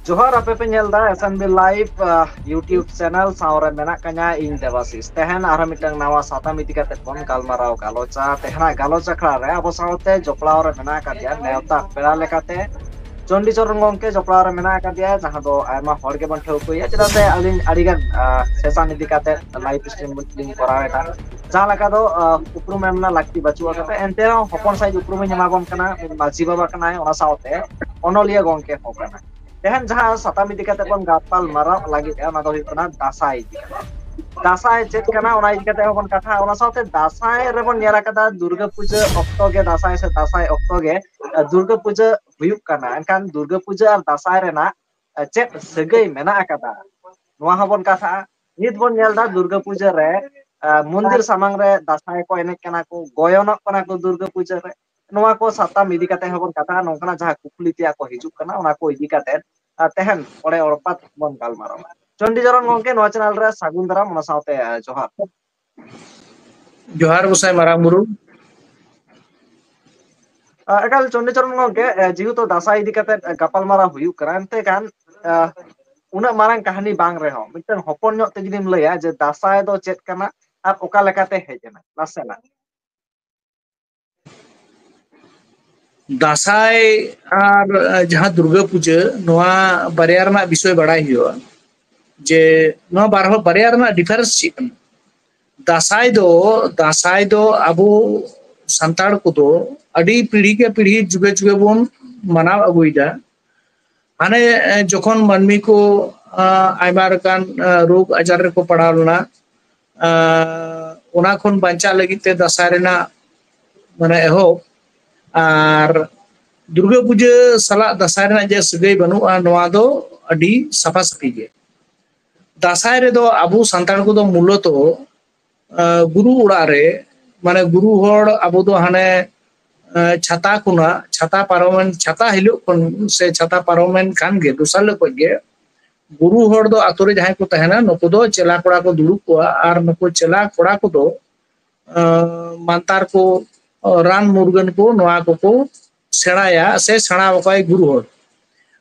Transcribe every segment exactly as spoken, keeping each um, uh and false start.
ᱡᱚᱦᱟᱨ, ᱟᱯᱮ ᱯᱮ ᱧᱮᱞ ᱫᱟ S N B Live, ᱟᱦ, YouTube channel᱾ ᱥᱟᱶᱨᱮ ᱢᱮᱱᱟᱜ ᱠᱟᱹᱧᱟ ᱤᱧ ᱫᱮᱵᱟᱥᱤᱥ᱾ ᱛᱮᱦᱮᱧ ᱟᱨᱦᱚᱸ ᱢᱤᱫᱴᱟᱝ ᱱᱟᱣᱟ ᱥᱟᱛᱟᱢ ᱤᱫᱤ ᱠᱟᱛᱮ ᱵᱚᱱ ᱜᱟᱞᱢᱟᱨᱟᱣ ᱜᱟᱞᱚᱪᱟ᱾ ᱛᱮᱦᱮᱧᱟᱜ ᱜᱟᱞᱚᱪ ᱟᱠᱷᱲᱟ ᱨᱮ ᱟᱵᱚ ᱥᱟᱶᱛᱮ ᱡᱚᱯᱲᱟᱣ ᱨᱮ ᱢᱮᱱᱟᱜ ᱟᱠᱟᱫᱮᱭᱟ ᱱᱮᱣᱛᱟ ᱯᱮᱲᱟ ᱞᱮᱠᱟᱛᱮ ᱪᱚᱱᱰᱤᱪᱚᱨᱚᱱ ᱜᱚᱝᱠᱮ ᱡᱚᱯᱲᱟᱣ ᱨᱮ ᱢᱮᱱᱟᱜ ᱟᱠᱟᱫᱮᱭᱟ, ᱡᱟᱦᱟᱸ ᱫᱚ ᱟᱭᱢᱟ ᱦᱚᱲ ᱜᱮᱵᱚᱱ ᱴᱷᱟᱹᱣᱠᱟᱹᱭᱟ, ᱪᱮᱫᱟᱜ ᱥᱮ ᱟᱹᱞᱤᱧ ᱟᱹᱰᱤᱜᱟᱱ, ᱟᱦ, session ᱤᱫᱤ ᱠᱟᱛᱮ live stream ᱞᱤᱧ ᱠᱚᱨᱟᱣ ᱮᱫᱟ᱾ ᱡᱟᱦᱟᱸ ᱞᱮᱠᱟ ᱫᱚ, ᱟᱦ, ᱩᱯᱨᱩᱢ ᱮᱢ ᱨᱮᱱᱟᱜ ᱞᱟᱹᱠᱛᱤ ᱵᱟᱹᱪᱩᱜ ᱟᱠᱟᱫᱟ, ᱮᱱᱛᱮ ᱨᱮᱦᱚᱸ ᱦᱚᱯᱚᱱ ᱥᱟᱹᱦᱤᱡ ᱩᱯᱨᱩᱢ ᱤᱧ ᱮᱢᱟ ᱵᱚᱱ ᱠᱟᱱᱟ᱾ ᱢᱟᱹᱡᱷᱤ ᱵᱟᱵᱟ ᱠᱟᱱᱟᱭ, ᱚᱱᱟ ᱥᱟᱶᱛᱮ ᱚᱱᱚᱞᱤᱭᱟᱹ ᱜᱚᱝᱠᱮ ᱦᱚᱸ ᱠᱟᱱᱟᱭ᱾ ᱛᱮᱦᱮᱧ ᱡᱟᱦᱟᱸ ᱥᱟᱛᱟᱢ ᱤᱫᱤ ᱠᱟᱛᱮ ᱵᱚᱱ ᱜᱟᱯᱟᱞ ᱢᱟᱨᱟᱣ ᱞᱟᱹᱜᱤᱫ, ᱚᱱᱟ ᱫᱚ ᱦᱩᱭᱩᱜ ᱠᱟᱱᱟ ᱫᱟᱸᱥᱟᱭ ᱤᱫᱤ ᱠᱟᱛᱮ᱾ ᱫᱟᱸᱥᱟᱭ ᱪᱮᱫ ᱠᱟᱱᱟ, ᱚᱱᱟ ᱤᱫᱤ ᱠᱟᱛᱮ ᱦᱚᱸᱵᱚᱱ ᱠᱟᱛᱷᱟᱜᱼᱟ᱾ ᱚᱱᱟ ᱥᱟᱶᱛᱮ ᱫᱟᱸᱥᱟᱭ ᱨᱮᱵᱚᱱ ᱧᱮᱞ ᱟᱠᱟᱫᱟ, ᱫᱩᱨᱜᱟᱹ ᱯᱩᱡᱟᱹ ᱚᱠᱛᱚ ᱜᱮ, ᱫᱟᱸᱥᱟᱭ ᱥᱮ ᱫᱟᱸᱥᱟᱭ ᱚᱠᱛᱚ ᱜᱮ, ᱟᱦ, ᱫᱩᱨᱜᱟᱹ ᱯᱩᱡᱟᱹ ᱦᱩᱭᱩᱜ ᱠᱟᱱᱟ᱾ ᱮᱱᱠᱷᱟᱱ ᱫᱩᱨᱜᱟᱹ ᱯᱩᱡᱟᱹ ᱟᱨ ᱫᱟᱸᱥᱟᱭ ᱨᱮᱱᱟᱜ, ᱟᱦ, ᱪᱮᱫ ᱥᱟᱹᱜᱟᱹᱭ ᱢᱮᱱᱟᱜ ᱟᱠᱟᱫᱟ, ᱱᱚᱣᱟ ᱦᱚᱸᱵᱚᱱ ᱠᱟᱛᱷᱟᱜᱼᱟ᱾ ᱱᱤᱛ ᱵᱚᱱ ᱧᱮᱞ ᱮᱫᱟ, ᱫᱩᱨᱜᱟᱹ ᱯᱩᱡᱟᱹ ᱨᱮ, ᱟᱦ, ᱢᱚᱱᱫᱤᱨ ᱥᱟᱢᱟᱝ ᱨᱮ ᱫᱟᱸᱥᱟᱭ ᱠᱚ ᱮᱱᱮᱡ ᱠᱟᱱᱟ ᱠᱚ, ᱜᱚᱭᱚᱱᱚᱜ ᱠᱟᱱᱟ ᱠᱚ ᱫᱩᱨᱜᱟᱹ ᱯᱩᱡᱟᱹ ᱨᱮ᱾ ᱱᱚᱣᱟ ᱠᱚ ᱥᱟᱛᱟᱢ ᱤᱫᱤ ᱠᱟᱛᱮ ᱦᱚᱸᱵᱚᱱ ᱠᱟᱛᱷᱟᱜᱼᱟ᱾ ᱱᱚᱝᱠᱟᱱᱟᱜ ᱡᱟᱦᱟᱸ ᱠᱩᱠᱞᱤ ᱛᱮᱭᱟᱜ ᱠᱚ ᱦᱤᱡᱩᱜ ᱠᱟᱱᱟ, ᱚᱱᱟ ᱠᱚ ᱤᱫᱤ ᱠᱟᱛᱮ, ᱟᱦ, ᱛᱮᱦᱮᱧ ᱚᱲᱮ ᱚᱲᱯᱟᱛ ᱵᱚᱱ ᱜᱟᱞᱢᱟᱨᱟᱣᱟ᱾ ᱪᱚᱱᱰᱤᱪᱚᱨᱚᱱ ᱜᱚᱝᱠᱮ, ᱱᱚᱣᱟ channel ᱨᱮ ᱥᱟᱹᱜᱩᱱ ᱫᱟᱨᱟᱢ, ᱚᱱᱟ ᱥᱟᱶᱛᱮ, ᱟᱦ, ᱡᱚᱦᱟᱨ᱾ ᱡᱚᱦᱟᱨ ᱜᱚᱸᱥᱟᱭ ᱢᱟᱨᱟᱝ ᱵᱩᱨᱩ᱾ ᱟᱦ, ᱮᱠᱟᱞ ᱪᱚᱱᱰᱤᱪᱚᱨᱚᱱ ᱜᱚᱝᱠᱮ, ᱟᱦ, ᱡᱮᱦᱮᱛᱩ ᱫᱟᱸᱥᱟᱭ ᱤᱫᱤ ᱠᱟᱛᱮ, ᱟᱦ, ᱜᱟᱯᱟᱞᱢᱟᱨᱟᱣ ᱦᱩᱭᱩᱜ ᱠᱟᱱᱟ, ᱮᱱᱛᱮ ᱠᱷᱟᱱ, ᱟᱦ, ᱩᱱᱟᱹᱜ ᱢᱟᱨᱟᱝ ᱠᱟᱹᱦᱱᱤ ᱵᱟᱝ ᱨᱮᱦᱚᱸ, ᱢᱤᱫᱴᱟᱝ ᱦᱚᱯᱚᱱ ᱧᱚᱜ ᱛᱮ ᱡᱩᱫᱤᱢ ᱞᱟᱹᱭᱟ ᱡᱮ ᱫᱟᱸᱥᱟᱭ ᱫᱚ ᱪᱮᱫ ᱠᱟᱱᱟ ᱟᱨ ᱚᱠᱟ ᱞᱮᱠᱟᱛᱮ ᱦᱮᱡ ᱮᱱᱟ, ᱱᱟᱥᱮᱱᱟᱜ᱾ ᱫᱟᱸᱥᱟᱭ ᱟᱨ, ᱟᱦ, ᱡᱟᱦᱟᱸ ᱫᱩᱨᱜᱟᱹ ᱯᱩᱡᱟᱹ, ᱱᱚᱣᱟ ᱵᱟᱨᱭᱟ ᱨᱮᱱᱟᱜ ᱵᱤᱥᱚᱭ ᱵᱟᱲᱟᱭ ᱦᱩᱭᱩᱜᱼᱟ, ᱡᱮ ᱱᱚᱣᱟ ᱵᱟᱨ-, ᱵᱟᱨᱭᱟ ᱨᱮᱱᱟᱜ difference ᱪᱮᱫ ᱠᱟᱱᱟ᱾ ᱫᱟᱸᱥᱟᱭ ᱫᱚ, ᱫᱟᱸᱥᱟᱭ ᱫᱚ ᱟᱵᱚ ᱥᱟᱱᱛᱟᱲ ᱠᱚᱫᱚ ᱟᱹᱰᱤ ᱯᱤᱲᱦᱤ ᱠᱮ ᱯᱤᱲᱦᱤ, ᱡᱩᱜᱮ ᱡᱩᱜᱮ ᱵᱚᱱ ᱢᱟᱱᱟᱣ ᱟᱹᱜᱩᱭᱮᱫᱟ᱾ ᱦᱟᱱᱮ, ᱮ, ᱡᱚᱠᱷᱚᱱ ᱢᱟᱹᱱᱢᱤ ᱠᱚ, ᱟ, ᱟᱭᱢᱟ ᱞᱮᱠᱟᱱ, ᱟ, ᱨᱳᱜᱽ ᱟᱡᱟᱨ ᱨᱮᱠᱚ ᱯᱟᱲᱟᱣ ᱞᱮᱱᱟ, ᱟ, ᱚᱱᱟ ᱠᱷᱚᱱ ᱵᱟᱧᱪᱟᱜ ᱞᱟᱹᱜᱤᱫ ᱛᱮ ᱫᱟᱸᱥᱟᱭ ᱨᱮᱱᱟᱜ, ᱢᱟᱱᱮ, ᱮᱦᱚᱵ᱾ ᱟᱨ ᱫᱩᱨᱜᱟᱹ ᱯᱩᱡᱟᱹ ᱥᱟᱞᱟᱜ ᱫᱟᱸᱥᱟᱭ ᱨᱮᱱᱟᱜ ᱡᱮ ᱥᱟᱹᱜᱟᱹᱭ ᱵᱟᱹᱱᱩᱜᱼᱟ, ᱱᱚᱣᱟ ᱫᱚ ᱟᱹᱰᱤ ᱥᱟᱯᱷᱟ ᱥᱟᱹᱯᱷᱤ ᱜᱮ᱾ ᱫᱟᱸᱥᱟᱭ ᱨᱮᱫᱚ ᱟᱵᱚ ᱥᱟᱱᱛᱟᱲ ᱠᱚᱫᱚ ᱢᱩᱞᱚᱛᱚ, ᱟ, ᱜᱩᱨᱩ ᱚᱲᱟᱜ ᱨᱮ, ᱢᱟᱱᱮ, ᱜᱩᱨᱩ ᱦᱚᱲ ᱟᱵᱚ ᱫᱚ ᱦᱟᱱᱮ, ᱟ, ᱪᱷᱟᱛᱟ ᱠᱷᱚᱱᱟᱜ, ᱪᱷᱟᱛᱟ ᱯᱟᱨᱚᱢᱮᱱ, ᱪᱷᱟᱛᱟ ᱦᱤᱞᱳᱜ ᱠᱷᱚᱱ ᱥᱮ ᱪᱷᱟᱛᱟ ᱯᱟᱨᱚᱢᱮᱱ ᱠᱷᱟᱱ ᱜᱮ, ᱫᱚᱥᱟᱨ ᱦᱤᱞᱳᱜ ᱠᱷᱚᱱ ᱜᱮ ᱜᱩᱨᱩ ᱦᱚᱲ ᱫᱚ ᱟᱛᱳ ᱨᱮ ᱡᱟᱦᱟᱸᱭ ᱠᱚ ᱛᱟᱦᱮᱱᱟ, ᱱᱩᱠᱩ ᱫᱚ ᱪᱮᱞᱟ ᱠᱚᱲᱟ ᱠᱚ ᱫᱩᱲᱩᱵ ᱠᱚᱣᱟ ᱟᱨ ᱱᱩᱠᱩ ᱪᱮᱞᱟ ᱠᱚᱲᱟ ᱠᱚᱫᱚ, ᱟ, ᱢᱟᱱᱛᱟᱨ ᱠᱚ, ᱨᱟᱱ ᱢᱩᱨᱜᱟᱹᱱ ᱠᱚ, ᱱᱚᱣᱟ ᱠᱚᱠᱚ ᱥᱮᱬᱟᱭᱟ ᱥᱮ ᱥᱮᱬᱟ ᱟᱠᱚᱣᱟᱭ ᱜᱩᱨᱩ ᱦᱚᱲ᱾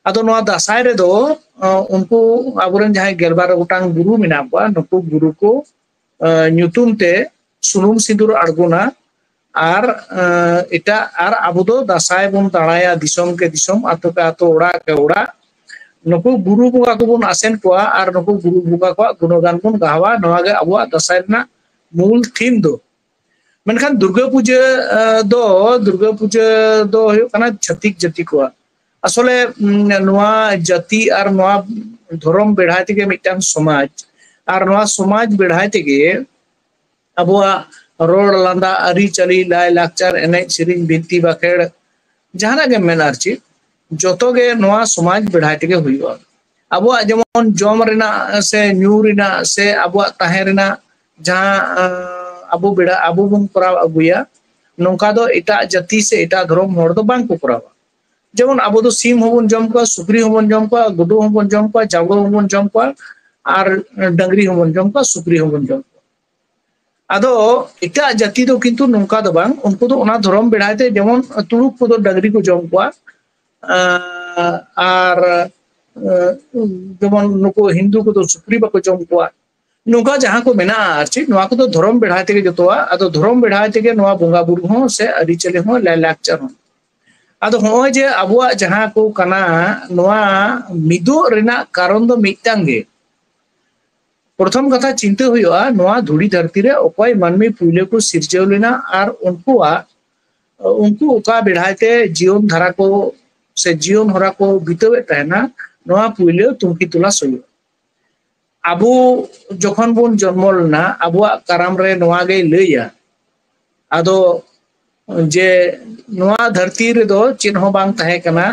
ᱟᱫᱚ ᱱᱚᱣᱟ ᱫᱟᱸᱥᱟᱭ ᱨᱮᱫᱚ ᱩᱱᱠᱩ ᱟᱵᱚᱨᱮᱱ ᱡᱟᱦᱟᱸᱭ ᱜᱮᱞᱵᱟᱨ ᱜᱚᱴᱟᱝ ᱜᱩᱨᱩ ᱢᱮᱱᱟᱜ ᱠᱚᱣᱟ, ᱱᱩᱠᱩ ᱜᱩᱨᱩ ᱠᱚ ᱧᱩᱛᱩᱢ ᱛᱮ ᱥᱩᱱᱩᱢ ᱥᱤᱸᱫᱩᱨ ᱟᱬᱜᱚᱱᱟ᱾ ᱟᱨ ᱮᱴᱟᱜ ᱟᱨ ᱟᱵᱚ ᱫᱚ ᱫᱟᱸᱥᱟᱭ ᱵᱚᱱ ᱫᱟᱬᱟᱭᱟ ᱫᱤᱥᱚᱢ ᱠᱮ ᱫᱤᱥᱚᱢ, ᱟᱛᱳ ᱠᱮ ᱟᱛᱳ, ᱚᱲᱟᱜ ᱠᱮ ᱚᱲᱟᱜ᱾ ᱱᱩᱠᱩ ᱜᱩᱨᱩ ᱵᱚᱸᱜᱟ ᱠᱚᱵᱚᱱ ᱟᱥᱮᱱ ᱠᱚᱣᱟ ᱟᱨ ᱱᱩᱠᱩ ᱜᱩᱨᱩ ᱵᱚᱸᱜᱟ ᱠᱚᱣᱟᱜ ᱜᱩᱱᱚᱜᱟᱱ ᱵᱚᱱ ᱜᱟᱦᱟᱣᱟ᱾ ᱱᱚᱣᱟ ᱜᱮ ᱟᱵᱚᱣᱟᱜ ᱫᱟᱸᱥᱟᱭ ᱨᱮᱱᱟᱜ ᱢᱩᱞ ᱛᱷᱤᱢ ᱫᱚ᱾ ᱢᱮᱱᱠᱷᱟᱱ ᱫᱩᱨᱜᱟᱹ ᱯᱩᱡᱟᱹ ᱫᱚ ᱫᱩᱨᱜᱟᱹ ᱯᱩᱡᱟᱹ ᱫᱚ ᱦᱩᱭᱩᱜ ᱠᱟᱱᱟ ᱪᱷᱟᱹᱛᱤᱠ ᱡᱟᱹᱛᱤ ᱠᱚᱣᱟᱜ᱾ ᱟᱥᱚᱞᱮ ᱱᱚᱣᱟ ᱡᱟᱹᱛᱤ ᱟᱨ ᱱᱚᱣᱟ ᱫᱷᱚᱨᱚᱢ ᱵᱮᱲᱦᱟᱭ ᱛᱮᱜᱮ ᱢᱤᱫᱴᱟᱝ ᱥᱚᱢᱟᱡᱽ, ᱟᱨ ᱱᱚᱣᱟ ᱥᱚᱢᱟᱡᱽ ᱵᱮᱲᱦᱟᱭ ᱛᱮᱜᱮ ᱟᱵᱚᱣᱟᱜ ᱨᱚᱲ ᱞᱟᱸᱫᱟ, ᱟᱹᱨᱤᱪᱟᱹᱞᱤ, ᱞᱟᱭ ᱞᱟᱠᱪᱟᱨ, ᱮᱱᱮᱡ ᱥᱮᱨᱮᱧ, ᱵᱤᱱᱛᱤ ᱵᱟᱠᱷᱮᱲ, ᱡᱟᱦᱟᱱᱟᱜ ᱜᱮ ᱢᱮᱱ ᱟᱨ ᱪᱮᱫ, ᱡᱚᱛᱚ ᱜᱮ ᱱᱚᱣᱟ ᱥᱚᱢᱟᱡᱽ ᱵᱮᱲᱦᱟᱭ ᱛᱮᱜᱮ ᱦᱩᱭᱩᱜᱼᱟ᱾ ᱟᱵᱚᱣᱟᱜ ᱡᱮᱢᱚᱱ ᱡᱚᱢ ᱨᱮᱱᱟᱜ ᱥᱮ ᱧᱩ ᱨᱮᱱᱟᱜ ᱥᱮ ᱟᱵᱚᱣᱟᱜ ᱛᱟᱦᱮᱸ ᱨᱮᱱᱟᱜ ᱡᱟᱦᱟᱸ ᱟᱵᱚ ᱵᱮᱲᱟ ᱟᱵᱚ ᱵᱚᱱ ᱠᱚᱨᱟᱣ ᱟᱹᱜᱩᱭᱟ, ᱱᱚᱝᱠᱟ ᱫᱚ ᱮᱴᱟᱜ ᱡᱟᱹᱛᱤ ᱥᱮ ᱮᱴᱟᱜ ᱫᱷᱚᱨᱚᱢ ᱦᱚᱲ ᱫᱚ ᱵᱟᱝ ᱠᱚ ᱠᱚᱨᱟᱣᱟ᱾ ᱡᱮᱢᱚᱱ ᱟᱵᱚ ᱫᱚ ᱥᱤᱢ ᱦᱚᱸᱵᱚᱱ ᱡᱚᱢ ᱠᱚᱣᱟ, ᱥᱩᱠᱨᱤ ᱦᱚᱸᱵᱚᱱ ᱡᱚᱢ ᱠᱚᱣᱟ, ᱜᱩᱰᱩ ᱦᱚᱸᱵᱚᱱ ᱡᱚᱢ ᱠᱚᱣᱟ, ᱡᱟᱣᱜᱮ ᱦᱚᱸᱵᱚᱱ ᱡᱚᱢ ᱠᱚᱣᱟ, ᱟᱨ ᱰᱟᱹᱝᱨᱤ ᱦᱚᱸᱵᱚᱱ ᱡᱚᱢ ᱠᱚᱣᱟ, ᱥᱩᱠᱨᱤ ᱦᱚᱸᱵᱚᱱ ᱡᱚᱢ ᱠᱚᱣᱟ᱾ ᱟᱫᱚ ᱮᱴᱟᱜ ᱡᱟᱹᱛᱤ ᱫᱚ ᱠᱤᱱᱛᱩ ᱱᱚᱝᱠᱟ ᱫᱚ ᱵᱟᱝ, ᱩᱱᱠᱩ ᱫᱚ ᱚᱱᱟ ᱫᱷᱚᱨᱚᱢ ᱵᱮᱲᱦᱟᱭ ᱛᱮ, ᱡᱮᱢᱚᱱ ᱛᱩᱲᱩᱠ ᱠᱚᱫᱚ ᱰᱟᱹᱝᱨᱤ ᱠᱚ ᱡᱚᱢ ᱠᱚᱣᱟ, ᱟᱨ ᱡᱮᱢᱚᱱ ᱱᱩᱠᱩ ᱦᱤᱱᱫᱩ ᱠᱚᱫᱚ ᱥᱩᱠᱨᱤ ᱵᱟᱠᱚ ᱡᱚᱢ ᱠᱚᱣᱟ᱾ ᱱᱚᱝᱠᱟ ᱡᱟᱦᱟᱸ ᱠᱚ ᱢᱮᱱᱟᱜᱼᱟ ᱟᱨ ᱪᱮᱫ, ᱱᱚᱣᱟ ᱠᱚᱫᱚ ᱫᱷᱚᱨᱚᱢ ᱵᱮᱲᱦᱟᱭ ᱛᱮᱜᱮ ᱡᱚᱛᱚᱣᱟᱜ᱾ ᱟᱫᱚ ᱫᱷᱚᱨᱚᱢ ᱵᱮᱲᱦᱟᱭ ᱛᱮᱜᱮ ᱱᱚᱣᱟ ᱵᱚᱸᱜᱟ ᱵᱩᱨᱩ ᱦᱚᱸ ᱥᱮ ᱟᱹᱨᱤᱪᱟᱹᱞᱤ ᱦᱚᱸ, ᱞᱟᱭᱞᱟᱠᱪᱟᱨ ᱦᱚᱸ᱾ ᱟᱫᱚ ᱦᱚᱸᱜᱼᱚᱭ ᱡᱮ ᱟᱵᱚᱣᱟᱜ ᱡᱟᱦᱟᱸ ᱠᱚ ᱠᱟᱱᱟ, ᱱᱚᱣᱟ ᱢᱤᱫᱚᱜ ᱨᱮᱱᱟᱜ ᱠᱟᱨᱚᱱ ᱫᱚ ᱢᱤᱫᱴᱟᱝ ᱜᱮ᱾ ᱯᱨᱚᱛᱷᱚᱢ ᱠᱟᱛᱷᱟ ᱪᱤᱱᱛᱟᱹ ᱦᱩᱭᱩᱜᱼᱟ, ᱱᱚᱣᱟ ᱫᱷᱩᱲᱤ ᱫᱷᱟᱹᱨᱛᱤ ᱨᱮ ᱚᱠᱚᱭ ᱢᱟᱹᱱᱢᱤ ᱯᱩᱭᱞᱟᱹ ᱠᱚ ᱥᱤᱨᱡᱟᱹᱣ ᱞᱮᱱᱟ ᱟᱨ ᱩᱱᱠᱩᱣᱟᱜ, ᱩᱱᱠᱩ ᱚᱠᱟ ᱵᱮᱲᱦᱟᱭ ᱛᱮ ᱡᱤᱭᱚᱱ ᱫᱷᱟᱨᱟ ᱠᱚ ᱥᱮ ᱡᱤᱭᱚᱱ ᱦᱚᱨᱟ ᱠᱚ ᱵᱤᱛᱟᱹᱣᱮᱫ ᱛᱟᱦᱮᱱᱟ, ᱱᱚᱣᱟ ᱯᱩᱭᱞᱟᱹ ᱛᱩᱱᱠᱷᱤ ᱛᱚᱞᱟᱥ ᱦᱩᱭᱩᱜᱼᱟ᱾ ᱟᱵᱚ ᱡᱚᱠᱷᱚᱱ ᱵᱚᱱ ᱡᱚᱱᱢᱚ ᱞᱮᱱᱟ, ᱟᱵᱚᱣᱟᱜ ᱠᱟᱨᱟᱢ ᱨᱮ ᱱᱚᱣᱟ ᱜᱮᱭ ᱞᱟᱹᱭᱟ᱾ ᱟᱫᱚ ᱡᱮ ᱱᱚᱣᱟ ᱫᱷᱟᱹᱨᱛᱤ ᱨᱮᱫᱚ ᱪᱮᱫ ᱦᱚᱸ ᱵᱟᱝ ᱛᱟᱦᱮᱸ ᱠᱟᱱᱟ,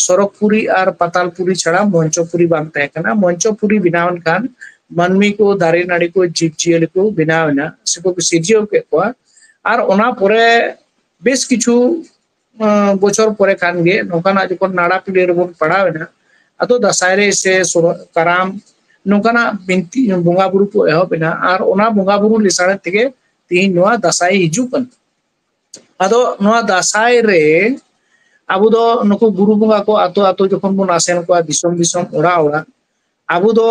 ᱥᱚᱨᱚᱜᱽᱯᱩᱨᱤ ᱟᱨ ᱯᱟᱛᱟᱞᱯᱩᱨᱤ ᱪᱷᱟᱲᱟ ᱢᱚᱧᱪᱚᱯᱩᱨᱤ ᱵᱟᱝ ᱛᱟᱦᱮᱸ ᱠᱟᱱᱟ᱾ ᱢᱚᱧᱪᱚᱯᱩᱨᱤ ᱵᱮᱱᱟᱣ ᱮᱱ ᱠᱷᱟᱱ ᱢᱟᱹᱱᱢᱤ ᱠᱚ, ᱫᱟᱨᱮ ᱱᱟᱹᱲᱤ ᱠᱚ, ᱡᱤᱵᱽ ᱡᱤᱭᱟᱹᱞᱤ ᱠᱚ ᱵᱮᱱᱟᱣ ᱮᱱᱟ, ᱥᱮᱠᱚ ᱥᱤᱨᱡᱟᱹᱣ ᱠᱮᱫ ᱠᱚᱣᱟ᱾ ᱟᱨ ᱚᱱᱟ ᱯᱚᱨᱮ ᱵᱮᱥ ᱠᱤᱪᱷᱩ ᱵᱚᱪᱷᱚᱨ ᱯᱚᱨᱮ ᱠᱷᱟᱱ ᱜᱮ ᱱᱚᱝᱠᱟᱱᱟᱜ ᱡᱚᱠᱷᱚᱱ ᱱᱟᱲᱟ ᱯᱤᱲᱟᱹ ᱨᱮᱵᱚᱱ ᱯᱟᱲᱟᱣ ᱮᱱᱟ, ᱟᱫᱚ ᱫᱟᱸᱥᱟᱭ ᱨᱮ ᱥᱮ ᱥᱚᱨ-, ᱠᱟᱨᱟᱢ ᱱᱚᱝᱠᱟᱱᱟᱜ ᱵᱤᱱᱛᱤ ᱵᱚᱸᱜᱟ ᱵᱩᱨᱩ ᱠᱚ ᱮᱦᱚᱵ ᱮᱱᱟ᱾ ᱟᱨ ᱚᱱᱟ ᱵᱚᱸᱜᱟ ᱵᱩᱨᱩ ᱞᱮᱥᱟᱲᱦᱮᱫ ᱛᱮᱜᱮ ᱛᱮᱦᱮᱧ ᱱᱚᱣᱟ ᱫᱟᱸᱥᱟᱭ ᱦᱤᱡᱩᱜ ᱠᱟᱱᱟ᱾ ᱟᱫᱚ ᱱᱚᱣᱟ ᱫᱟᱸᱥᱟᱭ ᱨᱮ ᱟᱵᱚ ᱫᱚ ᱱᱩᱠᱩ ᱜᱩᱨᱩ ᱵᱚᱸᱜᱟ ᱠᱚ ᱟᱛᱳ ᱟᱛᱳ ᱡᱚᱠᱷᱚᱱ ᱵᱚᱱ ᱟᱥᱮᱱ ᱠᱚᱣᱟ, ᱫᱤᱥᱚᱢ ᱫᱤᱥᱚᱢ, ᱚᱲᱟᱜ ᱚᱲᱟᱜ, ᱟᱵᱚ ᱫᱚ,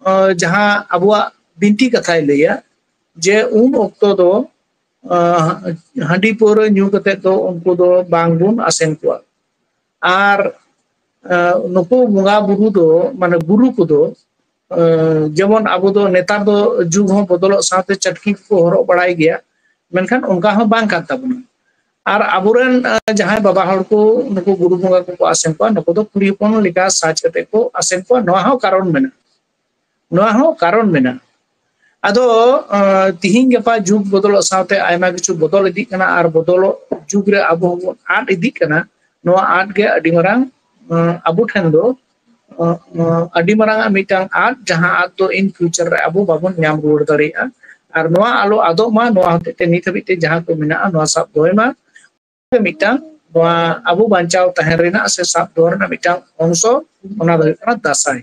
ᱟᱸ, ᱡᱟᱦᱟᱸ ᱟᱵᱚᱣᱟᱜ ᱵᱤᱱᱛᱤ ᱠᱟᱛᱷᱟᱭ ᱞᱟᱹᱭᱟ, ᱡᱮ ᱩᱱ ᱚᱠᱛᱚ ᱫᱚ, ᱟᱸ, ᱦᱟᱺᱰᱤ ᱯᱟᱹᱣᱨᱟᱹ ᱧᱩ ᱠᱟᱛᱮ ᱫᱚ ᱩᱱᱠᱩ ᱫᱚ ᱵᱟᱝ ᱵᱚᱱ ᱟᱥᱮᱱ ᱠᱚᱣᱟ᱾ ᱟᱨ, ᱟᱸ, ᱱᱩᱠᱩ ᱵᱚᱸᱜᱟ ᱵᱩᱨᱩ ᱫᱚ, ᱢᱟᱱᱮ ᱜᱩᱨᱩ ᱠᱚᱫᱚ, ᱟᱸ, ᱡᱮᱢᱚᱱ ᱟᱵᱚ ᱫᱚ ᱱᱮᱛᱟᱨ ᱫᱚ ᱡᱩᱜᱽ ᱦᱚᱸ ᱵᱚᱫᱚᱞᱚᱜ ᱥᱟᱶᱛᱮ ᱪᱟᱹᱴᱠᱤ ᱠᱚᱠᱚ ᱦᱚᱨᱚᱜ ᱵᱟᱲᱟᱭ ᱜᱮᱭᱟ, ᱢᱮᱱᱠᱷᱟᱱ ᱚᱱᱠᱟ ᱦᱚᱸ ᱵᱟᱝ ᱠᱟᱱ ᱛᱟᱵᱚᱱᱟ᱾ ᱟᱨ ᱟᱵᱚᱨᱮᱱ, ᱟᱸ, ᱡᱟᱦᱟᱸᱭ ᱵᱟᱵᱟ ᱦᱚᱲ ᱠᱚ, ᱱᱩᱠᱩ ᱜᱩᱨᱩ ᱵᱚᱸᱜᱟ ᱠᱚᱠᱚ ᱟᱥᱮᱱ ᱠᱚᱣᱟ, ᱱᱩᱠᱩ ᱫᱚ ᱠᱩᱲᱤ ᱦᱚᱯᱚᱱ ᱞᱮᱠᱟ ᱥᱟᱡᱽ ᱠᱟᱛᱮ ᱠᱚ ᱟᱥᱮᱱ ᱠᱚᱣᱟ᱾ ᱱᱚᱣᱟ ᱦᱚᱸ ᱠᱟᱨᱚᱱ ᱢᱮᱱᱟᱜᱼᱟ, ᱱᱚᱣᱟ ᱦᱚᱸ ᱠᱟᱨᱚᱱ ᱢᱮᱱᱟᱜᱼᱟ᱾ ᱟᱫᱚ, ᱟᱸ, ᱛᱤᱦᱤᱧ ᱜᱟᱯᱟ ᱡᱩᱜᱽ ᱵᱚᱫᱚᱞᱚᱜ ᱥᱟᱶᱛᱮ ᱟᱭᱢᱟ ᱠᱤᱪᱷᱩ ᱵᱚᱫᱚᱞ ᱤᱫᱤᱜ ᱠᱟᱱᱟ, ᱟᱨ ᱵᱚᱫᱚᱞᱚᱜ ᱡᱩᱜᱽ ᱨᱮ ᱟᱵᱚ ᱦᱚᱸᱵᱚᱱ ᱟᱫ ᱤᱫᱤᱜ ᱠᱟᱱᱟ᱾ ᱱᱚᱣᱟ ᱟᱫ ᱜᱮ ᱟᱹᱰᱤ ᱢᱟᱨᱟᱝ, ᱟᱸ, ᱟᱵᱚ ᱴᱷᱮᱱ ᱫᱚ, ᱟᱸ, ᱟᱸ, ᱟᱹᱰᱤ ᱢᱟᱨᱟᱝ ᱟᱜ ᱢᱤᱫᱴᱟᱝ ᱟᱫ, ᱡᱟᱦᱟᱸ ᱟᱫ ᱫᱚ in future ᱨᱮ ᱟᱵᱚ ᱵᱟᱵᱚᱱ ᱧᱟᱢ ᱨᱩᱣᱟᱹᱲ ᱫᱟᱲᱮᱭᱟᱜᱼᱟ᱾ ᱟᱨ ᱱᱚᱣᱟ ᱟᱞᱚ ᱟᱫᱚᱜ ᱢᱟ, ᱱᱚᱣᱟ ᱦᱚᱛᱮᱡ ᱛᱮ ᱱᱤᱛ ᱦᱟᱹᱵᱤᱡ ᱛᱮ ᱡᱟᱦᱟᱸ ᱠᱚ ᱢᱮᱱᱟᱜᱼᱟ, ᱱᱚᱣᱟ ᱥᱟᱵ ᱫᱚᱦᱚᱭ ᱢᱟ᱾ ᱢᱤᱫᱴᱟᱝ ᱱᱚᱣᱟ ᱟᱵᱚ ᱵᱟᱧᱪᱟᱣ ᱛᱟᱦᱮᱸ ᱨᱮᱱᱟᱜ ᱥᱮ ᱥᱟᱵ ᱫᱚᱦᱚ ᱨᱮᱱᱟᱜ ᱢᱤᱫᱴᱟᱝ ᱚᱝᱥᱚ, ᱚᱱᱟ ᱫᱚ ᱦᱩᱭᱩᱜ ᱠᱟᱱᱟ ᱫᱟᱸᱥᱟᱭ᱾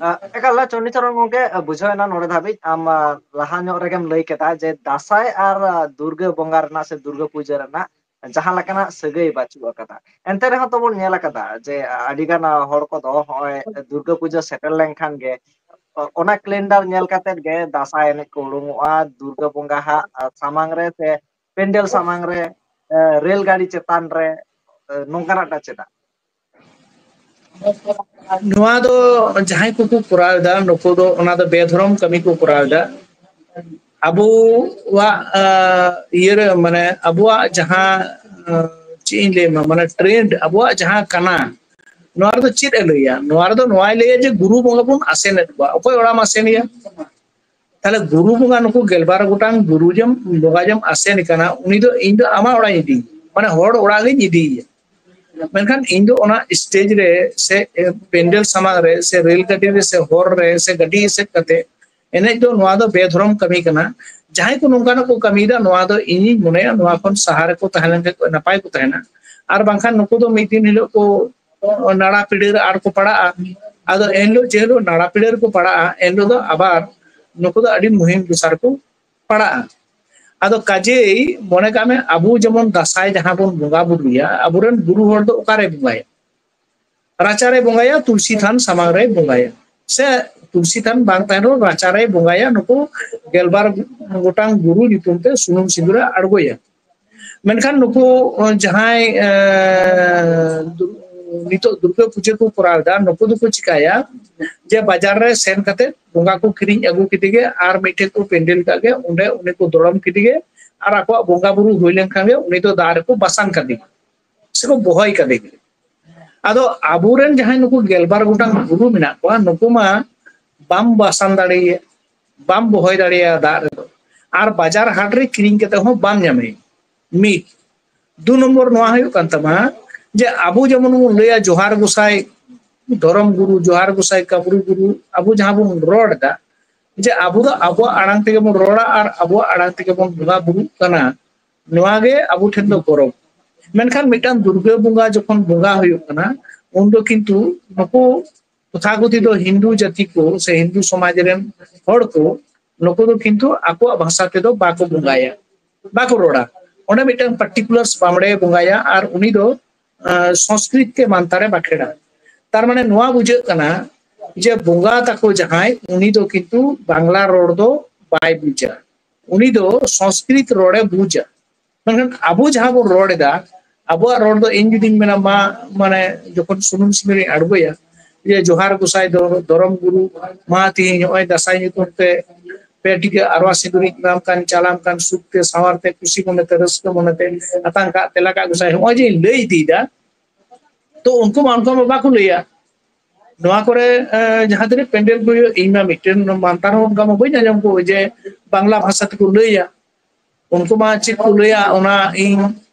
ᱟ, ᱮᱠᱟᱞ, ᱪᱚᱱᱰᱤᱪᱚᱨᱚᱱ ᱜᱚᱢᱠᱮ, ᱟ, ᱵᱩᱡᱷᱟᱹᱣ ᱮᱱᱟ ᱱᱚᱰᱮ ᱫᱷᱟᱹᱵᱤᱡ᱾ ᱟᱢ, ᱟ, ᱞᱟᱦᱟ ᱧᱚᱜ ᱨᱮᱜᱮᱢ ᱞᱟᱹᱭ ᱠᱮᱫᱟ ᱡᱮ ᱫᱟᱸᱥᱟᱭ ᱟᱨ, ᱟ, ᱫᱩᱨᱜᱟᱹ ᱵᱚᱸᱜᱟ ᱨᱮᱱᱟᱜ ᱥᱮ ᱫᱩᱨᱜᱟᱹ ᱯᱩᱡᱟᱹ ᱨᱮᱱᱟᱜ ᱡᱟᱦᱟᱸ ᱞᱮᱠᱟᱱᱟᱜ ᱥᱟᱹᱜᱟᱹᱭ ᱵᱟᱹᱪᱩᱜ ᱟᱠᱟᱫᱟ᱾ ᱮᱱᱛᱮ ᱨᱮᱦᱚᱸ ᱛᱚᱵᱚᱱ ᱧᱮᱞ ᱟᱠᱟᱫᱟ ᱡᱮ, ᱟ, ᱟᱹᱰᱤᱜᱟᱱ, ᱟ, ᱦᱚᱲ ᱠᱚᱫᱚ ᱦᱚᱸᱜᱼᱚᱭ ᱫᱩᱨᱜᱟᱹ ᱯᱩᱡᱟᱹ ᱥᱮᱴᱮᱨ ᱞᱮᱱᱠᱷᱟᱱ ᱜᱮ, ᱚ-, ᱚᱱᱟ ᱠᱮᱞᱮᱱᱰᱟᱨ ᱧᱮᱞ ᱠᱟᱛᱮᱫ ᱜᱮ ᱫᱟᱸᱥᱟᱭ ᱮᱱᱮᱡ ᱠᱚ ᱩᱰᱩᱝᱚᱜᱼᱟ, ᱫᱩᱨᱜᱟᱹ ᱵᱚᱸᱜᱟ ᱦᱟᱸᱜ, ᱟ, ᱥᱟᱢᱟᱝ ᱨᱮ ᱥᱮ ᱯᱮᱱᱰᱮᱞ ᱥᱟᱢᱟᱝ ᱨᱮ, ᱟ, ᱨᱮᱞ ᱜᱟᱹᱰᱤ ᱪᱮᱛᱟᱱ ᱨᱮ, ᱟ, ᱱᱚᱝᱠᱟᱱᱟᱜ ᱴᱟ ᱪᱮᱫᱟᱜ? ᱱᱚᱣᱟ ᱫᱚ ᱡᱟᱦᱟᱸᱭ ᱠᱚᱠᱚ ᱠᱚᱨᱟᱣ ᱮᱫᱟ, ᱱᱩᱠᱩ ᱫᱚ ᱚᱱᱟ ᱫᱚ ᱵᱮᱫᱷᱚᱨᱚᱢ ᱠᱟᱹᱢᱤ ᱠᱚ ᱠᱚᱨᱟᱣ ᱮᱫᱟ᱾ ᱟᱵᱚᱣᱟᱜ, ᱟ, ᱤᱭᱟᱹᱨᱮ, ᱢᱟᱱᱮ, ᱟᱵᱚᱣᱟᱜ ᱡᱟᱦᱟᱸ, ᱟ, ᱪᱮᱫ ᱤᱧ ᱞᱟᱹᱭ ᱟᱢᱟ, ᱢᱟᱱᱮ, ᱴᱨᱮᱱᱰ, ᱟᱵᱚᱣᱟᱜ ᱡᱟᱦᱟᱸ ᱠᱟᱱᱟ, ᱱᱚᱣᱟ ᱨᱮᱫᱚ ᱪᱮᱫ ᱮ ᱞᱟᱹᱭᱟ? ᱱᱚᱣᱟ ᱨᱮᱫᱚ ᱱᱚᱣᱟᱭ ᱞᱟᱹᱭᱟ ᱡᱮ ᱜᱩᱨᱩ ᱵᱚᱸᱜᱟ ᱵᱚᱱ ᱟᱥᱮᱱᱮᱫ ᱠᱚᱣᱟ᱾ ᱚᱠᱚᱭ ᱚᱲᱟᱜ ᱮᱢ ᱟᱥᱮᱱᱮᱭᱟ? ᱛᱟᱦᱞᱮ ᱜᱩᱨᱩ ᱵᱚᱸᱜᱟ, ᱱᱩᱠᱩ ᱜᱮᱞᱵᱟᱨ ᱜᱚᱴᱟᱝ ᱜᱩᱨᱩ ᱡᱮᱢ, ᱵᱚᱸᱜᱟ ᱡᱮᱢ ᱟᱥᱮᱱ ᱠᱟᱱᱟ, ᱩᱱᱤ ᱫᱚ ᱤᱧ ᱫᱚ ᱟᱢᱟᱜ ᱚᱲᱟᱜ ᱤᱧ ᱤᱫᱤᱭᱮᱭᱟ, ᱢᱟᱱᱮ ᱦᱚᱲ ᱚᱲᱟᱜ ᱜᱤᱧ ᱤᱫᱤᱭᱮᱭᱟ᱾ ᱢᱮᱱᱠᱷᱟᱱ ᱤᱧ ᱫᱚ ᱚᱱᱟ ᱥᱴᱮᱡ ᱨᱮ ᱥᱮ, ᱮ, ᱯᱮᱱᱰᱮᱞ ᱥᱟᱢᱟᱝ ᱨᱮ ᱥᱮ ᱨᱮᱞ ᱜᱟᱹᱰᱤ ᱨᱮ ᱥᱮ ᱦᱚᱨ ᱨᱮ ᱥᱮ ᱜᱟᱹᱰᱤ ᱮᱥᱮᱫ ᱠᱟᱛᱮ ᱮᱱᱮᱡ ᱫᱚ, ᱱᱚᱣᱟ ᱫᱚ ᱵᱮᱫᱷᱚᱨᱚᱢ ᱠᱟᱹᱢᱤ ᱠᱟᱱᱟ᱾ ᱡᱟᱦᱟᱸᱭ ᱠᱚ ᱱᱚᱝᱠᱟᱱᱟᱜ ᱠᱚ ᱠᱟᱹᱢᱤᱭᱮᱫᱟ, ᱱᱚᱣᱟ ᱫᱚ ᱤᱧᱤᱧ ᱢᱚᱱᱮᱭᱟ, ᱱᱚᱣᱟ ᱠᱷᱚᱱ ᱥᱟᱦᱟ ᱨᱮᱠᱚ ᱛᱟᱦᱮᱸ ᱞᱮᱱᱠᱷᱟᱱ ᱠᱚ ᱱᱟᱯᱟᱭ ᱠᱚ ᱛᱟᱦᱮᱱᱟ᱾ ᱟᱨ ᱵᱟᱝᱠᱷᱟᱱ ᱱᱩᱠᱩ ᱫᱚ ᱢᱤᱫ ᱫᱤᱱ ᱦᱤᱞᱳᱜ ᱠᱚ ᱱᱟᱲᱟ ᱯᱤᱲᱟᱹ ᱨᱮ ᱟᱨ ᱠᱚ ᱯᱟᱲᱟᱜᱼᱟ᱾ ᱟᱫᱚ ᱮᱱᱦᱤᱞᱳᱜ, ᱡᱮ ᱦᱤᱞᱳᱜ ᱱᱟᱲᱟ ᱯᱤᱲᱟᱹ ᱨᱮᱠᱚ ᱯᱟᱲᱟᱜᱼᱟ, ᱮᱱᱦᱤᱞᱳᱜ ᱫᱚ ᱟᱵᱟᱨ ᱱᱩᱠᱩ ᱫᱚ ᱟᱹᱰᱤ ᱢᱩᱦᱤᱢ ᱫᱚᱥᱟᱨ ᱠᱚ ᱯᱟᱲᱟᱜᱼᱟ᱾ ᱟᱫᱚ ᱠᱟᱡᱮᱭ ᱢᱚᱱᱮ ᱠᱟᱜ ᱢᱮ, ᱟᱵᱚ ᱡᱮᱢᱚᱱ ᱫᱟᱸᱥᱟᱭ ᱡᱟᱦᱟᱸ ᱵᱚᱱ ᱵᱚᱸᱜᱟ ᱵᱩᱨᱩᱭᱟ, ᱟᱵᱚᱨᱮᱱ ᱜᱩᱨᱩ ᱦᱚᱲ ᱫᱚ ᱚᱠᱟᱨᱮ ᱵᱚᱸᱜᱟᱭᱟ? ᱨᱟᱪᱟᱨᱮ ᱵᱚᱸᱜᱟᱭᱟ, ᱛᱩᱞᱥᱤ ᱛᱷᱟᱱ ᱥᱟᱢᱟᱝ ᱨᱮ ᱵᱚᱸᱜᱟᱭᱟ, ᱥᱮ ᱛᱩᱞᱥᱤ ᱛᱷᱟᱱ ᱵᱟᱝ ᱛᱟᱦᱮᱱ ᱨᱮᱦᱚᱸ ᱨᱟᱪᱟᱨᱮ ᱵᱚᱸᱜᱟᱭᱟ᱾ ᱱᱩᱠᱩ ᱜᱮᱞᱵᱟᱨ ᱜᱚᱴᱟᱝ ᱜᱩᱨᱩ ᱧᱩᱛᱩᱢ ᱛᱮ ᱥᱩᱱᱩᱢ ᱥᱤᱸᱫᱩᱨᱮ ᱟᱬᱜᱚᱭᱟ᱾ ᱢᱮᱱᱠᱷᱟᱱ ᱱᱩᱠᱩ ᱡᱟᱦᱟᱸᱭ, ᱮ, ᱫᱩ-, ᱱᱤᱛᱚᱜ ᱫᱩᱨᱜᱟᱹ ᱯᱩᱡᱟᱹ ᱠᱚ ᱠᱚᱨᱟᱣ ᱮᱫᱟ, ᱱᱩᱠᱩ ᱫᱚᱠᱚ ᱪᱤᱠᱟᱭᱟ ᱡᱮ ᱵᱟᱡᱟᱨ ᱨᱮ ᱥᱮᱱ ᱠᱟᱛᱮ ᱵᱚᱸᱜᱟ ᱠᱚ ᱠᱤᱨᱤᱧ ᱟᱹᱜᱩ ᱠᱮᱫᱮ ᱜᱮ ᱟᱨ ᱢᱤᱫᱴᱷᱮᱱ ᱠᱚ ᱯᱮᱱᱰᱮᱞ ᱠᱟᱜ ᱜᱮ, ᱚᱸᱰᱮ ᱩᱱᱤ ᱠᱚ ᱫᱚᱲᱚᱢ ᱠᱮᱫᱮ ᱜᱮ ᱟᱨ ᱟᱠᱚᱣᱟᱜ ᱵᱚᱸᱜᱟ ᱵᱩᱨᱩ ᱦᱩᱭ ᱞᱮᱱᱠᱷᱟᱱ ᱜᱮ ᱩᱱᱤ ᱫᱚ ᱫᱟᱜ ᱨᱮᱠᱚ ᱵᱟᱥᱟᱱ ᱠᱟᱫᱮ ᱜᱮ, ᱥᱮᱠᱚ ᱵᱚᱦᱚᱭ ᱠᱟᱫᱮ ᱜᱮ᱾ ᱟᱫᱚ ᱟᱵᱚᱨᱮᱱ ᱡᱟᱦᱟᱸᱭ ᱱᱩᱠᱩ ᱜᱮᱞᱵᱟᱨ ᱜᱚᱴᱟᱝ ᱜᱩᱨᱩ ᱢᱮᱱᱟᱜ ᱠᱚᱣᱟ, ᱱᱩᱠᱩ ᱢᱟ ᱵᱟᱢ ᱵᱟᱥᱟᱱ ᱫᱟᱲᱮᱭᱟᱭᱟ, ᱵᱟᱢ ᱵᱚᱦᱚᱭ ᱫᱟᱲᱮᱭᱟᱭᱟ ᱫᱟᱜ ᱨᱮᱫᱚ, ᱟᱨ ᱵᱟᱡᱟᱨ ᱦᱟᱴ ᱨᱮ ᱠᱤᱨᱤᱧ ᱠᱟᱛᱮ ᱦᱚᱸ ᱵᱟᱢ ᱧᱟᱢᱮᱭᱟ᱾ ᱢᱤᱫ᱾ ᱫᱩ ᱱᱚᱢᱵᱚᱨ ᱱᱚᱣᱟ ᱦᱩᱭᱩᱜ ᱠᱟᱱ ᱛᱟᱢᱟ ᱡᱮ ᱟᱵᱚ ᱡᱮᱢᱚᱱ ᱵᱚᱱ ᱞᱟᱹᱭᱟ ᱡᱚᱦᱟᱨ ᱜᱚᱸᱥᱟᱭ ᱫᱷᱚᱨᱚᱢ ᱜᱩᱨᱩ, ᱡᱚᱦᱟᱨ ᱜᱚᱸᱥᱟᱭ ᱠᱟᱹᱵᱽᱨᱩ ᱜᱩᱨᱩ, ᱟᱵᱚ ᱡᱟᱦᱟᱸ ᱵᱚᱱ ᱨᱚᱲ ᱮᱫᱟ, ᱡᱮ ᱟᱵᱚ ᱫᱚ ᱟᱵᱚᱣᱟᱜ ᱟᱲᱟᱝ ᱛᱮᱜᱮ ᱵᱚᱱ ᱨᱚᱲᱟ ᱟᱨ ᱟᱵᱚᱣᱟᱜ ᱟᱲᱟᱝ ᱛᱮᱜᱮ ᱵᱚᱱ ᱵᱚᱸᱜᱟ ᱵᱩᱨᱩᱜ ᱠᱟᱱᱟ, ᱱᱚᱣᱟ ᱜᱮ ᱟᱵᱚ ᱴᱷᱮᱱ ᱫᱚ ᱜᱚᱨᱚᱵᱽ᱾ ᱢᱮᱱᱠᱷᱟᱱ ᱢᱤᱫᱴᱟᱝ ᱫᱩᱨᱜᱟᱹ ᱵᱚᱸᱜᱟ ᱡᱚᱠᱷᱚᱱ ᱵᱚᱸᱜᱟ ᱦᱩᱭᱩᱜ ᱠᱟᱱᱟ, ᱩᱱ ᱫᱚ ᱠᱤᱱᱛᱩ ᱱᱩᱠᱩ ᱛᱚᱛᱷᱟᱜᱚᱛᱤ ᱫᱚ ᱦᱤᱱᱫᱩ ᱡᱟᱹᱛᱤ ᱠᱚ ᱥᱮ ᱦᱤᱱᱫᱩ ᱥᱚᱢᱟᱡᱽ ᱨᱮᱱ ᱦᱚᱲ ᱠᱚ, ᱱᱩᱠᱩ ᱫᱚ ᱠᱤᱱᱛᱩ ᱟᱠᱚᱣᱟᱜ ᱵᱷᱟᱥᱟ ᱛᱮᱫᱚ ᱵᱟᱠᱚ ᱵᱚᱸᱜᱟᱭᱟ, ᱵᱟᱠᱚ ᱨᱚᱲᱟ᱾ ᱚᱸᱰᱮ ᱢᱤᱫᱴᱟᱝ particular ᱵᱟᱢᱲᱮ ᱵᱚᱸᱜᱟᱭᱟ ᱟᱨ ᱩᱱᱤ ᱫᱚ, ᱟᱸ, ᱥᱚᱝᱥᱠᱨᱤᱛ ᱛᱮ ᱢᱟᱱᱛᱟᱨᱮ ᱵᱟᱠᱷᱮᱲᱟ᱾ ᱛᱟᱨ ᱢᱟᱱᱮ ᱱᱚᱣᱟ ᱵᱩᱡᱷᱟᱹᱜ ᱠᱟᱱᱟ ᱡᱮ ᱵᱚᱸᱜᱟ ᱛᱟᱠᱚ ᱡᱟᱦᱟᱸᱭ, ᱩᱱᱤ ᱫᱚ ᱠᱤᱱᱛᱩ ᱵᱟᱝᱞᱟ ᱨᱚᱲ ᱫᱚ ᱵᱟᱭ ᱵᱩᱡᱟ, ᱩᱱᱤ ᱫᱚ ᱥᱚᱝᱥᱠᱨᱤᱛ ᱨᱚᱲᱮ ᱵᱩᱡᱟ᱾ ᱢᱮᱱᱠᱷᱟᱱ ᱟᱵᱚ ᱡᱟᱦᱟᱸ ᱵᱚᱱ ᱨᱚᱲ ᱮᱫᱟ, ᱟᱵᱚᱣᱟᱜ ᱨᱚᱲ ᱫᱚ ᱤᱧ ᱡᱩᱫᱤᱧ ᱢᱮᱱᱟ, ᱢᱟ, ᱢᱟᱱᱮ, ᱡᱚᱠᱷᱚᱱ ᱥᱩᱱᱩᱢ ᱥᱤᱸᱫᱩᱨᱤᱧ ᱟᱬᱜᱚᱭᱟ, ᱡᱮ, "ᱡᱚᱦᱟᱨ ᱜᱚᱸᱥᱟᱭ ᱫᱚ-, ᱫᱷᱚᱨᱚᱢ ᱜᱩᱨᱩ, ᱢᱟ, ᱛᱮᱦᱮᱧ ᱱᱚᱜᱼᱚᱭ ᱫᱟᱸᱥᱟᱭ ᱧᱩᱛᱩᱢ ᱛᱮ ᱯᱮ ᱴᱤᱠᱟᱹ ᱟᱨᱣᱟ ᱥᱤᱸᱫᱩᱨᱤᱧ ᱮᱢᱟᱢ ᱠᱟᱱ, ᱪᱟᱞᱟᱢ ᱠᱟᱱ, ᱥᱩᱠ ᱛᱮ, ᱥᱟᱶᱟᱨ ᱛᱮ, ᱠᱩᱥᱤ ᱢᱚᱱᱮ ᱛᱮ, ᱨᱟᱹᱥᱠᱟᱹ ᱢᱚᱱᱮ ᱛᱮ ᱟᱛᱟᱝ ᱠᱟᱜ ᱛᱮᱞᱟ ᱠᱟᱜ ᱜᱚᱸᱥᱟᱭ", ᱱᱚᱜᱼᱚᱭ ᱡᱮᱧ ᱞᱟᱹᱭ ᱤᱫᱤᱭᱮᱫᱟ, ᱛᱚ ᱩᱱᱠᱩ ᱢᱟ ᱚᱱᱠᱟ ᱢᱟ ᱵᱟᱠᱚ ᱞᱟᱹᱭᱟ᱾ ᱱᱚᱣᱟ ᱠᱚᱨᱮ, ᱮ, ᱡᱟᱦᱟᱸ ᱛᱤᱱᱟᱹᱜ ᱯᱮᱱᱰᱮᱞ ᱠᱚ ᱦᱩᱭᱩᱜ, ᱤᱧ ᱢᱟ ᱢᱤᱫᱴᱮᱱ ᱢᱟᱱᱛᱟᱨ ᱦᱚᱸ ᱚᱱᱠᱟ ᱢᱟ ᱵᱟᱹᱧ ᱟᱸᱡᱚᱢ ᱠᱚ ᱡᱮ ᱵᱟᱝᱞᱟ ᱵᱷᱟᱥᱟ ᱛᱮᱠᱚ ᱞᱟᱹᱭᱟ᱾ ᱩᱱᱠᱩ ᱢᱟ ᱪᱮᱫ ᱠᱚ ᱞᱟᱹᱭᱟ, ᱚᱱᱟ ᱤᱧ,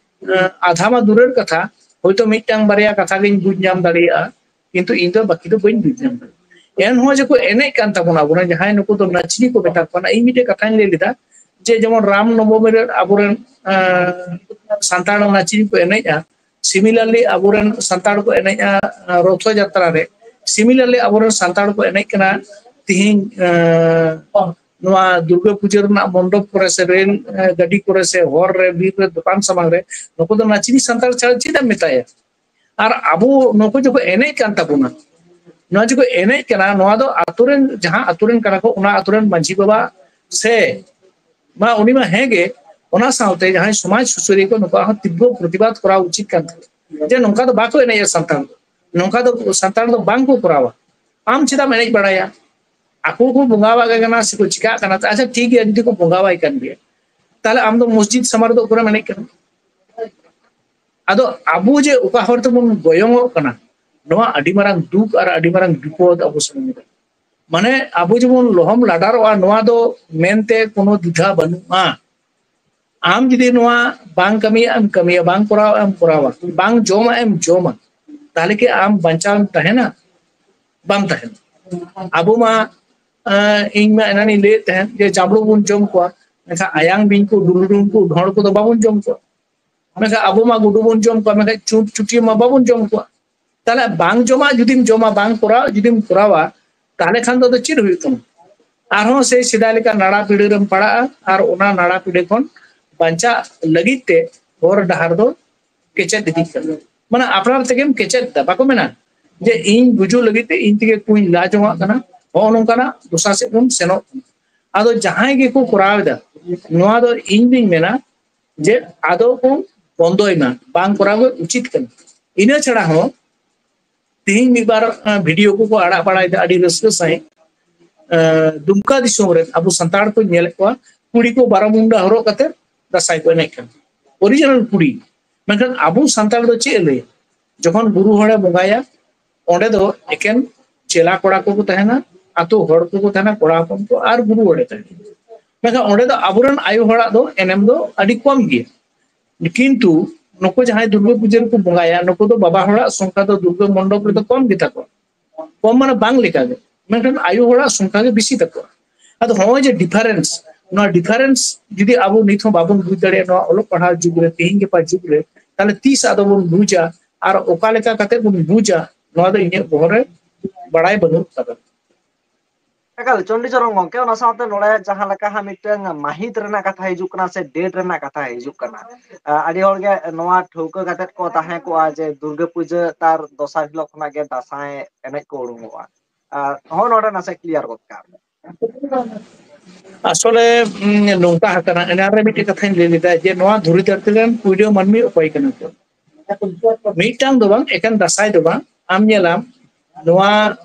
ᱮ, ᱟᱫᱷᱟ ᱢᱟ ᱫᱩᱨᱮᱨ ᱠᱟᱛᱷᱟ, ᱦᱚᱭᱛᱳ ᱢᱤᱫᱴᱟᱝ ᱵᱟᱨᱭᱟ ᱠᱟᱛᱷᱟ ᱜᱤᱧ ᱵᱩᱡᱽ ᱧᱟᱢ ᱫᱟᱲᱮᱭᱟᱜᱼᱟ, ᱠᱤᱱᱛᱩ ᱤᱧ ᱫᱚ ᱵᱟᱹᱠᱤ ᱫᱚ ᱵᱟᱹᱧ ᱵᱩᱡᱽ ᱧᱟᱢ ᱫᱟᱲᱮᱭᱟᱜᱼᱟ᱾ ᱮᱱᱦᱚᱸ ᱡᱮ ᱠᱚ ᱮᱱᱮᱡ ᱠᱟᱱ ᱛᱟᱵᱚᱱᱟ, ᱟᱵᱚᱨᱮᱱ ᱡᱟᱦᱟᱸᱭ ᱱᱩᱠᱩ ᱫᱚ ᱱᱟᱪᱱᱤ ᱠᱚ ᱢᱮᱛᱟ ᱠᱚ ᱠᱟᱱᱟ, ᱤᱧ ᱢᱤᱫᱴᱮᱡ ᱠᱟᱛᱷᱟᱧ ᱞᱟᱹᱭ ᱞᱮᱫᱟ ᱡᱮ ᱡᱮᱢᱚᱱ ᱨᱟᱢ ᱱᱚᱵᱚᱢᱤ ᱨᱮ ᱟᱵᱚᱨᱮᱱ, ᱮ, ᱥᱟᱱᱛᱟᱲ ᱱᱟᱪᱱᱤ ᱠᱚ ᱮᱱᱮᱡᱼᱟ, similarly ᱟᱵᱚᱨᱮᱱ ᱥᱟᱱᱛᱟᱲ ᱠᱚ ᱮᱱᱮᱡᱼᱟ, ᱮ, ᱨᱚᱛᱷᱚ ᱡᱟᱛᱨᱟ ᱨᱮ, similarly ᱟᱵᱚᱨᱮᱱ ᱥᱟᱱᱛᱟᱲ ᱠᱚ ᱮᱱᱮᱡ ᱠᱟᱱᱟ ᱛᱤᱦᱤᱧ, ᱮ, ᱱᱚᱣᱟ ᱫᱩᱨᱜᱟᱹ ᱯᱩᱡᱟᱹ ᱨᱮᱱᱟᱜ ᱢᱚᱱᱰᱚᱯ ᱠᱚᱨᱮ ᱥᱮ ᱨᱮᱞ ᱜᱟᱹᱰᱤ ᱠᱚᱨᱮ ᱥᱮ ᱦᱚᱨ ᱨᱮ, ᱵᱤᱨ ᱨᱮ, ᱫᱚᱠᱟᱱ ᱥᱟᱢᱟᱝ ᱨᱮ ᱱᱩᱠᱩ ᱫᱚ ᱱᱟᱪᱤᱱᱤ ᱥᱟᱱᱛᱟᱲ ᱪᱷᱟᱲᱟ ᱪᱮᱫ ᱮᱢ ᱢᱮᱛᱟᱭᱟ? ᱟᱨ ᱟᱵᱚ ᱱᱩᱠᱩ ᱡᱚᱠᱷᱚᱱ ᱮᱱᱮᱡ ᱠᱟᱱ ᱛᱟᱵᱚᱱᱟ, ᱱᱚᱣᱟ ᱡᱚᱠᱷᱚᱱ ᱮᱱᱮᱡ ᱠᱟᱱᱟ, ᱱᱚᱣᱟ ᱫᱚ ᱟᱛᱳ ᱨᱮᱱ, ᱡᱟᱦᱟᱸ ᱟᱛᱳ ᱨᱮᱱ ᱠᱟᱱᱟ ᱠᱚ, ᱚᱱᱟ ᱟᱛᱳ ᱨᱮᱱ ᱢᱟᱹᱡᱷᱤ ᱵᱟᱵᱟ ᱥᱮ ᱢᱟ ᱩᱱᱤ ᱢᱟ ᱦᱮᱸ ᱜᱮ, ᱚᱱᱟ ᱥᱟᱶᱛᱮ ᱡᱟᱦᱟᱸᱭ ᱥᱚᱢᱟᱡᱽ ᱥᱩᱥᱟᱹᱨᱤᱭᱟᱹ ᱠᱚ, ᱱᱩᱠᱩᱣᱟᱜ ᱦᱚᱸ ᱛᱤᱵᱽᱨᱚ ᱯᱨᱚᱛᱤᱵᱟᱫ ᱠᱚᱨᱟᱣ ᱩᱪᱤᱛ ᱠᱟᱱ ᱛᱟᱠᱚᱣᱟ ᱡᱮ ᱱᱚᱝᱠᱟ ᱫᱚ ᱵᱟᱠᱚ ᱮᱱᱮᱡᱼᱟ ᱥᱟᱱᱛᱟᱲ ᱫᱚ, ᱱᱚᱝᱠᱟ ᱫᱚ ᱥᱟᱱᱛᱟᱲ ᱫᱚ ᱵᱟᱝ ᱠᱚ ᱠᱚᱨᱟᱣᱟ᱾ ᱟᱢ ᱪᱮᱫᱟᱜ ᱮᱢ ᱮᱱᱮᱡ ᱵᱟᱲᱟᱭᱟ? ᱟᱠᱚ ᱠᱚ ᱵᱚᱸᱜᱟᱣᱟᱜ ᱜᱮ ᱠᱟᱱᱟ ᱥᱮᱠᱚ ᱪᱤᱠᱟᱹᱜ ᱠᱟᱱᱟ, ᱟᱪᱪᱷᱟ ᱴᱷᱤᱠ ᱜᱮᱭᱟ, ᱡᱩᱫᱤ ᱠᱚ ᱵᱚᱸᱜᱟᱣᱟᱭ ᱠᱟᱱ ᱜᱮᱭᱟ, ᱛᱟᱦᱞᱮ ᱟᱢ ᱫᱚ ᱢᱚᱥᱡᱤᱫ ᱥᱟᱢᱟᱝ ᱨᱮᱫᱚ ᱚᱠᱟᱨᱮᱢ ᱮᱱᱮᱡ ᱠᱟᱱᱟ? ᱟᱫᱚ ᱟᱵᱚ ᱡᱮ ᱚᱠᱟ ᱦᱚᱨ ᱛᱮᱵᱚᱱ ᱜᱚᱭᱚᱝᱚᱜ ᱠᱟᱱᱟ, ᱱᱚᱣᱟ ᱟᱹᱰᱤ ᱢᱟᱨᱟᱝ ᱫᱩᱠ ᱟᱨ ᱟᱹᱰᱤ ᱢᱟᱨᱟᱝ ᱵᱤᱯᱚᱫ ᱟᱵᱚ ᱥᱟᱢᱟᱝ ᱨᱮ᱾ ᱢᱟᱱᱮ ᱟᱵᱚ ᱡᱮᱢᱚᱱ ᱞᱚᱦᱚᱢ ᱞᱟᱰᱟᱨᱚᱜᱼᱟ, ᱱᱚᱣᱟ ᱫᱚ ᱢᱮᱱᱛᱮ ᱠᱳᱱᱳ ᱫᱤᱫᱷᱟ ᱵᱟᱹᱱᱩᱜᱼᱟ᱾ ᱟᱢ ᱡᱩᱫᱤ ᱱᱚᱣᱟ ᱵᱟᱝ ᱠᱟᱹᱢᱤᱭᱟᱜ ᱮᱢ ᱠᱟᱹᱢᱤᱭᱟ, ᱵᱟᱝ ᱠᱚᱨᱟᱣ ᱮᱢ ᱠᱚᱨᱟᱣᱟ, ᱵᱟᱝ ᱡᱚᱢᱟᱜ ᱮᱢ ᱡᱚᱢᱟ, ᱛᱟᱦᱞᱮ ᱠᱤ ᱟᱢ ᱵᱟᱧᱪᱟᱣ ᱮᱢ ᱛᱟᱦᱮᱱᱟ? ᱵᱟᱢ ᱛᱟᱦᱮᱱᱟ᱾ ᱟᱵᱚ ᱢᱟ, ᱮᱸ, ᱤᱧ ᱢᱟ ᱮᱱᱟᱱᱤᱧ ᱞᱟᱹᱭᱮᱫ ᱛᱟᱦᱮᱸᱫ ᱡᱮ ᱡᱟᱸᱵᱽᱲᱩ ᱵᱚᱱ ᱡᱚᱢ ᱠᱚᱣᱟ, ᱢᱮᱱᱠᱷᱟᱱ ᱟᱭᱟᱝ ᱵᱤᱧ ᱠᱚ, ᱰᱩᱞᱩᱰᱩᱝ ᱠᱚ, ᱰᱷᱚᱸᱲ ᱠᱚᱫᱚ ᱵᱟᱵᱚᱱ ᱡᱚᱢ ᱠᱚᱣᱟ᱾ ᱢᱮᱱᱠᱷᱟᱱ ᱟᱵᱚ ᱢᱟ ᱜᱩᱰᱩ ᱵᱚᱱ ᱡᱚᱢ ᱠᱚᱣᱟ, ᱢᱮᱱᱠᱷᱟᱱ ᱪᱩᱴ ᱪᱩᱴᱤ ᱢᱟ ᱵᱟᱵᱚᱱ ᱡᱚᱢ ᱠᱚᱣᱟ᱾ ᱛᱟᱦᱞᱮ ᱵᱟᱝ ᱡᱚᱢᱟᱜ ᱡᱩᱫᱤᱢ ᱡᱚᱢᱟ, ᱵᱟᱝ ᱠᱚᱨᱟᱣ ᱡᱩᱫᱤᱢ ᱠᱚᱨᱟᱣᱟ, ᱛᱟᱦᱞᱮ ᱠᱷᱟᱱ ᱫᱚ ᱟᱫᱚ ᱪᱮᱫ ᱦᱩᱭᱩᱜ ᱛᱟᱢᱟ? ᱟᱨᱦᱚᱸ ᱥᱮᱭ ᱥᱮᱫᱟᱭ ᱞᱮᱠᱟ ᱱᱟᱲᱟ ᱯᱤᱲᱟᱹ ᱨᱮᱢ ᱯᱟᱲᱟᱜᱼᱟ, ᱟᱨ ᱚᱱᱟ ᱱᱟᱲᱟ ᱯᱤᱲᱟᱹ ᱠᱷᱚᱱ ᱵᱟᱧᱪᱟᱜ ᱞᱟᱹᱜᱤᱫ ᱛᱮ ᱦᱚᱨ ᱰᱟᱦᱟᱨ ᱫᱚ ᱠᱮᱪᱮᱫ ᱤᱫᱤᱜ ᱠᱟᱱᱟ᱾ ᱢᱟᱱᱮ ᱟᱯᱱᱟᱨ ᱛᱮᱜᱮᱢ ᱠᱮᱪᱮᱫ ᱮᱫᱟ, ᱵᱟᱠᱚ ᱢᱮᱱᱟ ᱡᱮ ᱤᱧ ᱵᱩᱡᱩᱜ ᱞᱟᱹᱜᱤᱫ ᱛᱮ ᱤᱧ ᱛᱮᱜᱮ ᱠᱩᱧ ᱞᱟ ᱡᱚᱝᱟᱜ ᱠᱟᱱᱟ᱾ ᱦᱚᱸᱜᱼᱚ ᱱᱚᱝᱠᱟᱱᱟᱜ ᱫᱚᱥᱟ ᱥᱮᱫ ᱵᱚᱱ ᱥᱮᱱᱚᱜ ᱠᱟᱱᱟ᱾ ᱟᱫᱚ ᱡᱟᱦᱟᱸᱭ ᱜᱮᱠᱚ ᱠᱚᱨᱟᱣ ᱮᱫᱟ, ᱱᱚᱣᱟ ᱫᱚ ᱤᱧ ᱫᱩᱧ ᱢᱮᱱᱟ ᱡᱮ ᱟᱫᱚ ᱠᱚ ᱵᱚᱱᱫᱚᱭ ᱢᱟ, ᱵᱟᱝ ᱠᱚᱨᱟᱣ ᱜᱮ ᱩᱪᱤᱛ ᱠᱟᱱᱟ᱾ ᱤᱱᱟᱹ ᱪᱷᱟᱲᱟ ᱦᱚᱸ ᱛᱤᱦᱤᱧ ᱢᱤᱫ ᱵᱟᱨ, ᱟᱸ, ᱵᱷᱤᱰᱤᱭᱳ ᱠᱚᱠᱚ ᱟᱲᱟᱜ ᱵᱟᱲᱟᱭᱮᱫᱟ ᱟᱹᱰᱤ ᱨᱟᱹᱥᱠᱟᱹ ᱥᱟᱺᱦᱤᱡ᱾ ᱟᱸ, ᱫᱩᱢᱠᱟ ᱫᱤᱥᱚᱢ ᱨᱮ ᱟᱵᱚ ᱥᱟᱱᱛᱟᱲ ᱠᱚ ᱧᱮᱞᱮᱫ ᱠᱚᱣᱟ, ᱠᱩᱲᱤ ᱠᱚ ᱵᱟᱨᱚ ᱢᱩᱱᱰᱟ ᱦᱚᱨᱚᱜ ᱠᱟᱛᱮ ᱫᱟᱸᱥᱟᱭ ᱠᱚ ᱮᱱᱮᱡ ᱠᱟᱱᱟ, ᱚᱨᱤᱡᱤᱱᱟᱞ ᱠᱩᱲᱤ᱾ ᱢᱮᱱᱠᱷᱟᱱ ᱟᱵᱚ ᱥᱟᱱᱛᱟᱲ ᱫᱚ ᱪᱮᱫ ᱮ ᱞᱟᱹᱭᱟ? ᱡᱚᱠᱷᱚᱱ ᱜᱩᱨᱩ ᱦᱚᱲᱮ ᱵᱚᱸᱜᱟᱭᱟ, ᱚᱸᱰᱮ ᱫᱚ ᱮᱠᱮᱱ ᱪᱮᱞᱟ ᱠᱚᱲᱟ ᱠᱚᱠᱚ ᱛᱟᱦᱮᱱᱟ, ᱟᱛᱳ ᱦᱚᱲ ᱠᱚᱠᱚ ᱛᱟᱦᱮᱱᱟ, ᱠᱚᱲᱟ ᱦᱚᱯᱚᱱ ᱠᱚ ᱟᱨ ᱜᱩᱨᱩ ᱦᱚᱲᱮ ᱛᱟᱦᱮᱱᱟ᱾ ᱢᱮᱱᱠᱷᱟᱱ ᱚᱸᱰᱮ ᱫᱚ ᱟᱵᱚᱨᱮᱱ ᱟᱭᱳ ᱦᱚᱲᱟᱜ ᱫᱚ ᱮᱱᱮᱢ ᱫᱚ ᱟᱹᱰᱤ ᱠᱚᱢ ᱜᱮᱭᱟ᱾ ᱠᱤᱱᱛᱩ ᱱᱩᱠᱩ ᱡᱟᱦᱟᱸᱭ ᱫᱩᱨᱜᱟᱹ ᱯᱩᱡᱟᱹ ᱨᱮᱠᱚ ᱵᱚᱸᱜᱟᱭᱟ, ᱱᱩᱠᱩ ᱫᱚ ᱵᱟᱵᱟ ᱦᱚᱲᱟᱜ ᱥᱚᱝᱠᱷᱟ ᱫᱚ ᱫᱩᱨᱜᱟᱹ ᱢᱚᱱᱰᱚᱯ ᱨᱮᱫᱚ ᱠᱚᱢ ᱜᱮᱛᱟ ᱠᱚᱣᱟ, ᱠᱚᱢ ᱢᱟᱱᱮ ᱵᱟᱝ ᱞᱮᱠᱟᱜᱮ, ᱢᱮᱱᱠᱷᱟᱱ ᱟᱭᱳ ᱦᱚᱲᱟᱜ ᱥᱚᱝᱠᱷᱟ ᱜᱮ ᱵᱮᱥᱤ ᱛᱟᱠᱚᱣᱟ᱾ ᱟᱫᱚ ᱦᱚᱸᱜᱼᱚᱭ ᱡᱮ ᱰᱤᱯᱷᱟᱨᱮᱱᱥ, ᱱᱚᱣᱟ ᱰᱤᱯᱷᱟᱨᱮᱱᱥ ᱡᱩᱫᱤ ᱟᱵᱚ ᱱᱤᱛ ᱦᱚᱸ ᱵᱟᱵᱚᱱ ᱵᱩᱡᱽ ᱫᱟᱲᱮᱭᱟᱜᱼᱟ, ᱱᱚᱣᱟ ᱚᱞᱚᱜ ᱯᱟᱲᱦᱟᱣ ᱡᱩᱜᱽ ᱨᱮ, ᱛᱮᱦᱮᱧ ᱜᱟᱯᱟ ᱡᱩᱜᱽ ᱨᱮ, ᱛᱟᱦᱞᱮ ᱛᱤᱥ ᱟᱫᱚ ᱵᱚᱱ ᱵᱩᱡᱟ ᱟᱨ ᱚᱠᱟ ᱞᱮᱠᱟ ᱠᱟᱛᱮ ᱵᱚᱱ ᱵᱩᱡᱟ, ᱱᱚᱣᱟ ᱫᱚ ᱤᱧᱟᱹᱜ ᱵᱚᱦᱚᱜ ᱨᱮ ᱵᱟᱲᱟᱭ ᱵᱟᱹᱱᱩᱜ ᱠᱟᱫᱟ᱾ ᱮᱠᱟᱞ, ᱪᱚᱱᱰᱤᱪᱚᱨᱚᱱ ᱜᱚᱝᱠᱮ, ᱚᱱᱟ ᱥᱟᱶᱛᱮ ᱱᱚᱰᱮ ᱡᱟᱦᱟᱸ ᱞᱮᱠᱟ ᱦᱟᱸᱜ ᱢᱤᱫᱴᱟᱝ ᱢᱟᱹᱦᱤᱛ ᱨᱮᱱᱟᱜ ᱠᱟᱛᱷᱟ ᱦᱤᱡᱩᱜ ᱠᱟᱱᱟ ᱥᱮ date ᱨᱮᱱᱟᱜ ᱠᱟᱛᱷᱟ ᱦᱤᱡᱩᱜ ᱠᱟᱱᱟ, ᱟᱹᱰᱤ ᱦᱚᱲ ᱜᱮ ᱱᱚᱣᱟ ᱴᱷᱟᱹᱣᱠᱟᱹ ᱠᱟᱛᱮ ᱠᱚ ᱛᱟᱦᱮᱸ ᱠᱚᱜᱼᱟ ᱡᱮ ᱫᱩᱨᱜᱟᱹ ᱯᱩᱡᱟᱹ ᱛᱟᱨ ᱫᱚᱥᱟᱨ ᱦᱤᱞᱳᱜ ᱠᱷᱚᱱᱟᱜ ᱜᱮ ᱫᱟᱸᱥᱟᱭ ᱮᱱᱮᱡ ᱠᱚ ᱩᱰᱩᱝᱚᱜᱼᱟ᱾ ᱟᱨ ᱦᱚᱸ ᱱᱚᱰᱮ ᱱᱟᱥᱮ clear ᱜᱚᱫ ᱠᱟᱜ ᱢᱮ᱾ ᱟᱥᱚᱞᱮ, ᱩᱸ, ᱱᱚᱝᱠᱟ ᱟᱠᱟᱱᱟ, ᱮᱱᱟᱱ ᱨᱮ ᱢᱤᱫᱴᱮᱡ ᱠᱟᱛᱷᱟᱧ ᱞᱟᱹᱭ ᱞᱮᱫᱟ ᱡᱮ ᱱᱚᱣᱟ ᱫᱷᱩᱲᱤ ᱫᱷᱟᱹᱨᱛᱤ ᱨᱮᱱ ᱯᱩᱭᱞᱩ ᱢᱟᱹᱱᱢᱤ ᱚᱠᱚᱭ ᱠᱟᱱᱟ ᱠᱚ? ᱢᱤᱫᱴᱟᱝ ᱫᱚ ᱵᱟᱝ, ᱮᱠᱮᱱ ᱫᱟᱸᱥᱟᱭ ᱫᱚ ᱵᱟᱝ᱾ ᱟᱢ ᱧᱮᱞᱟᱢ, ᱱᱚᱣᱟ,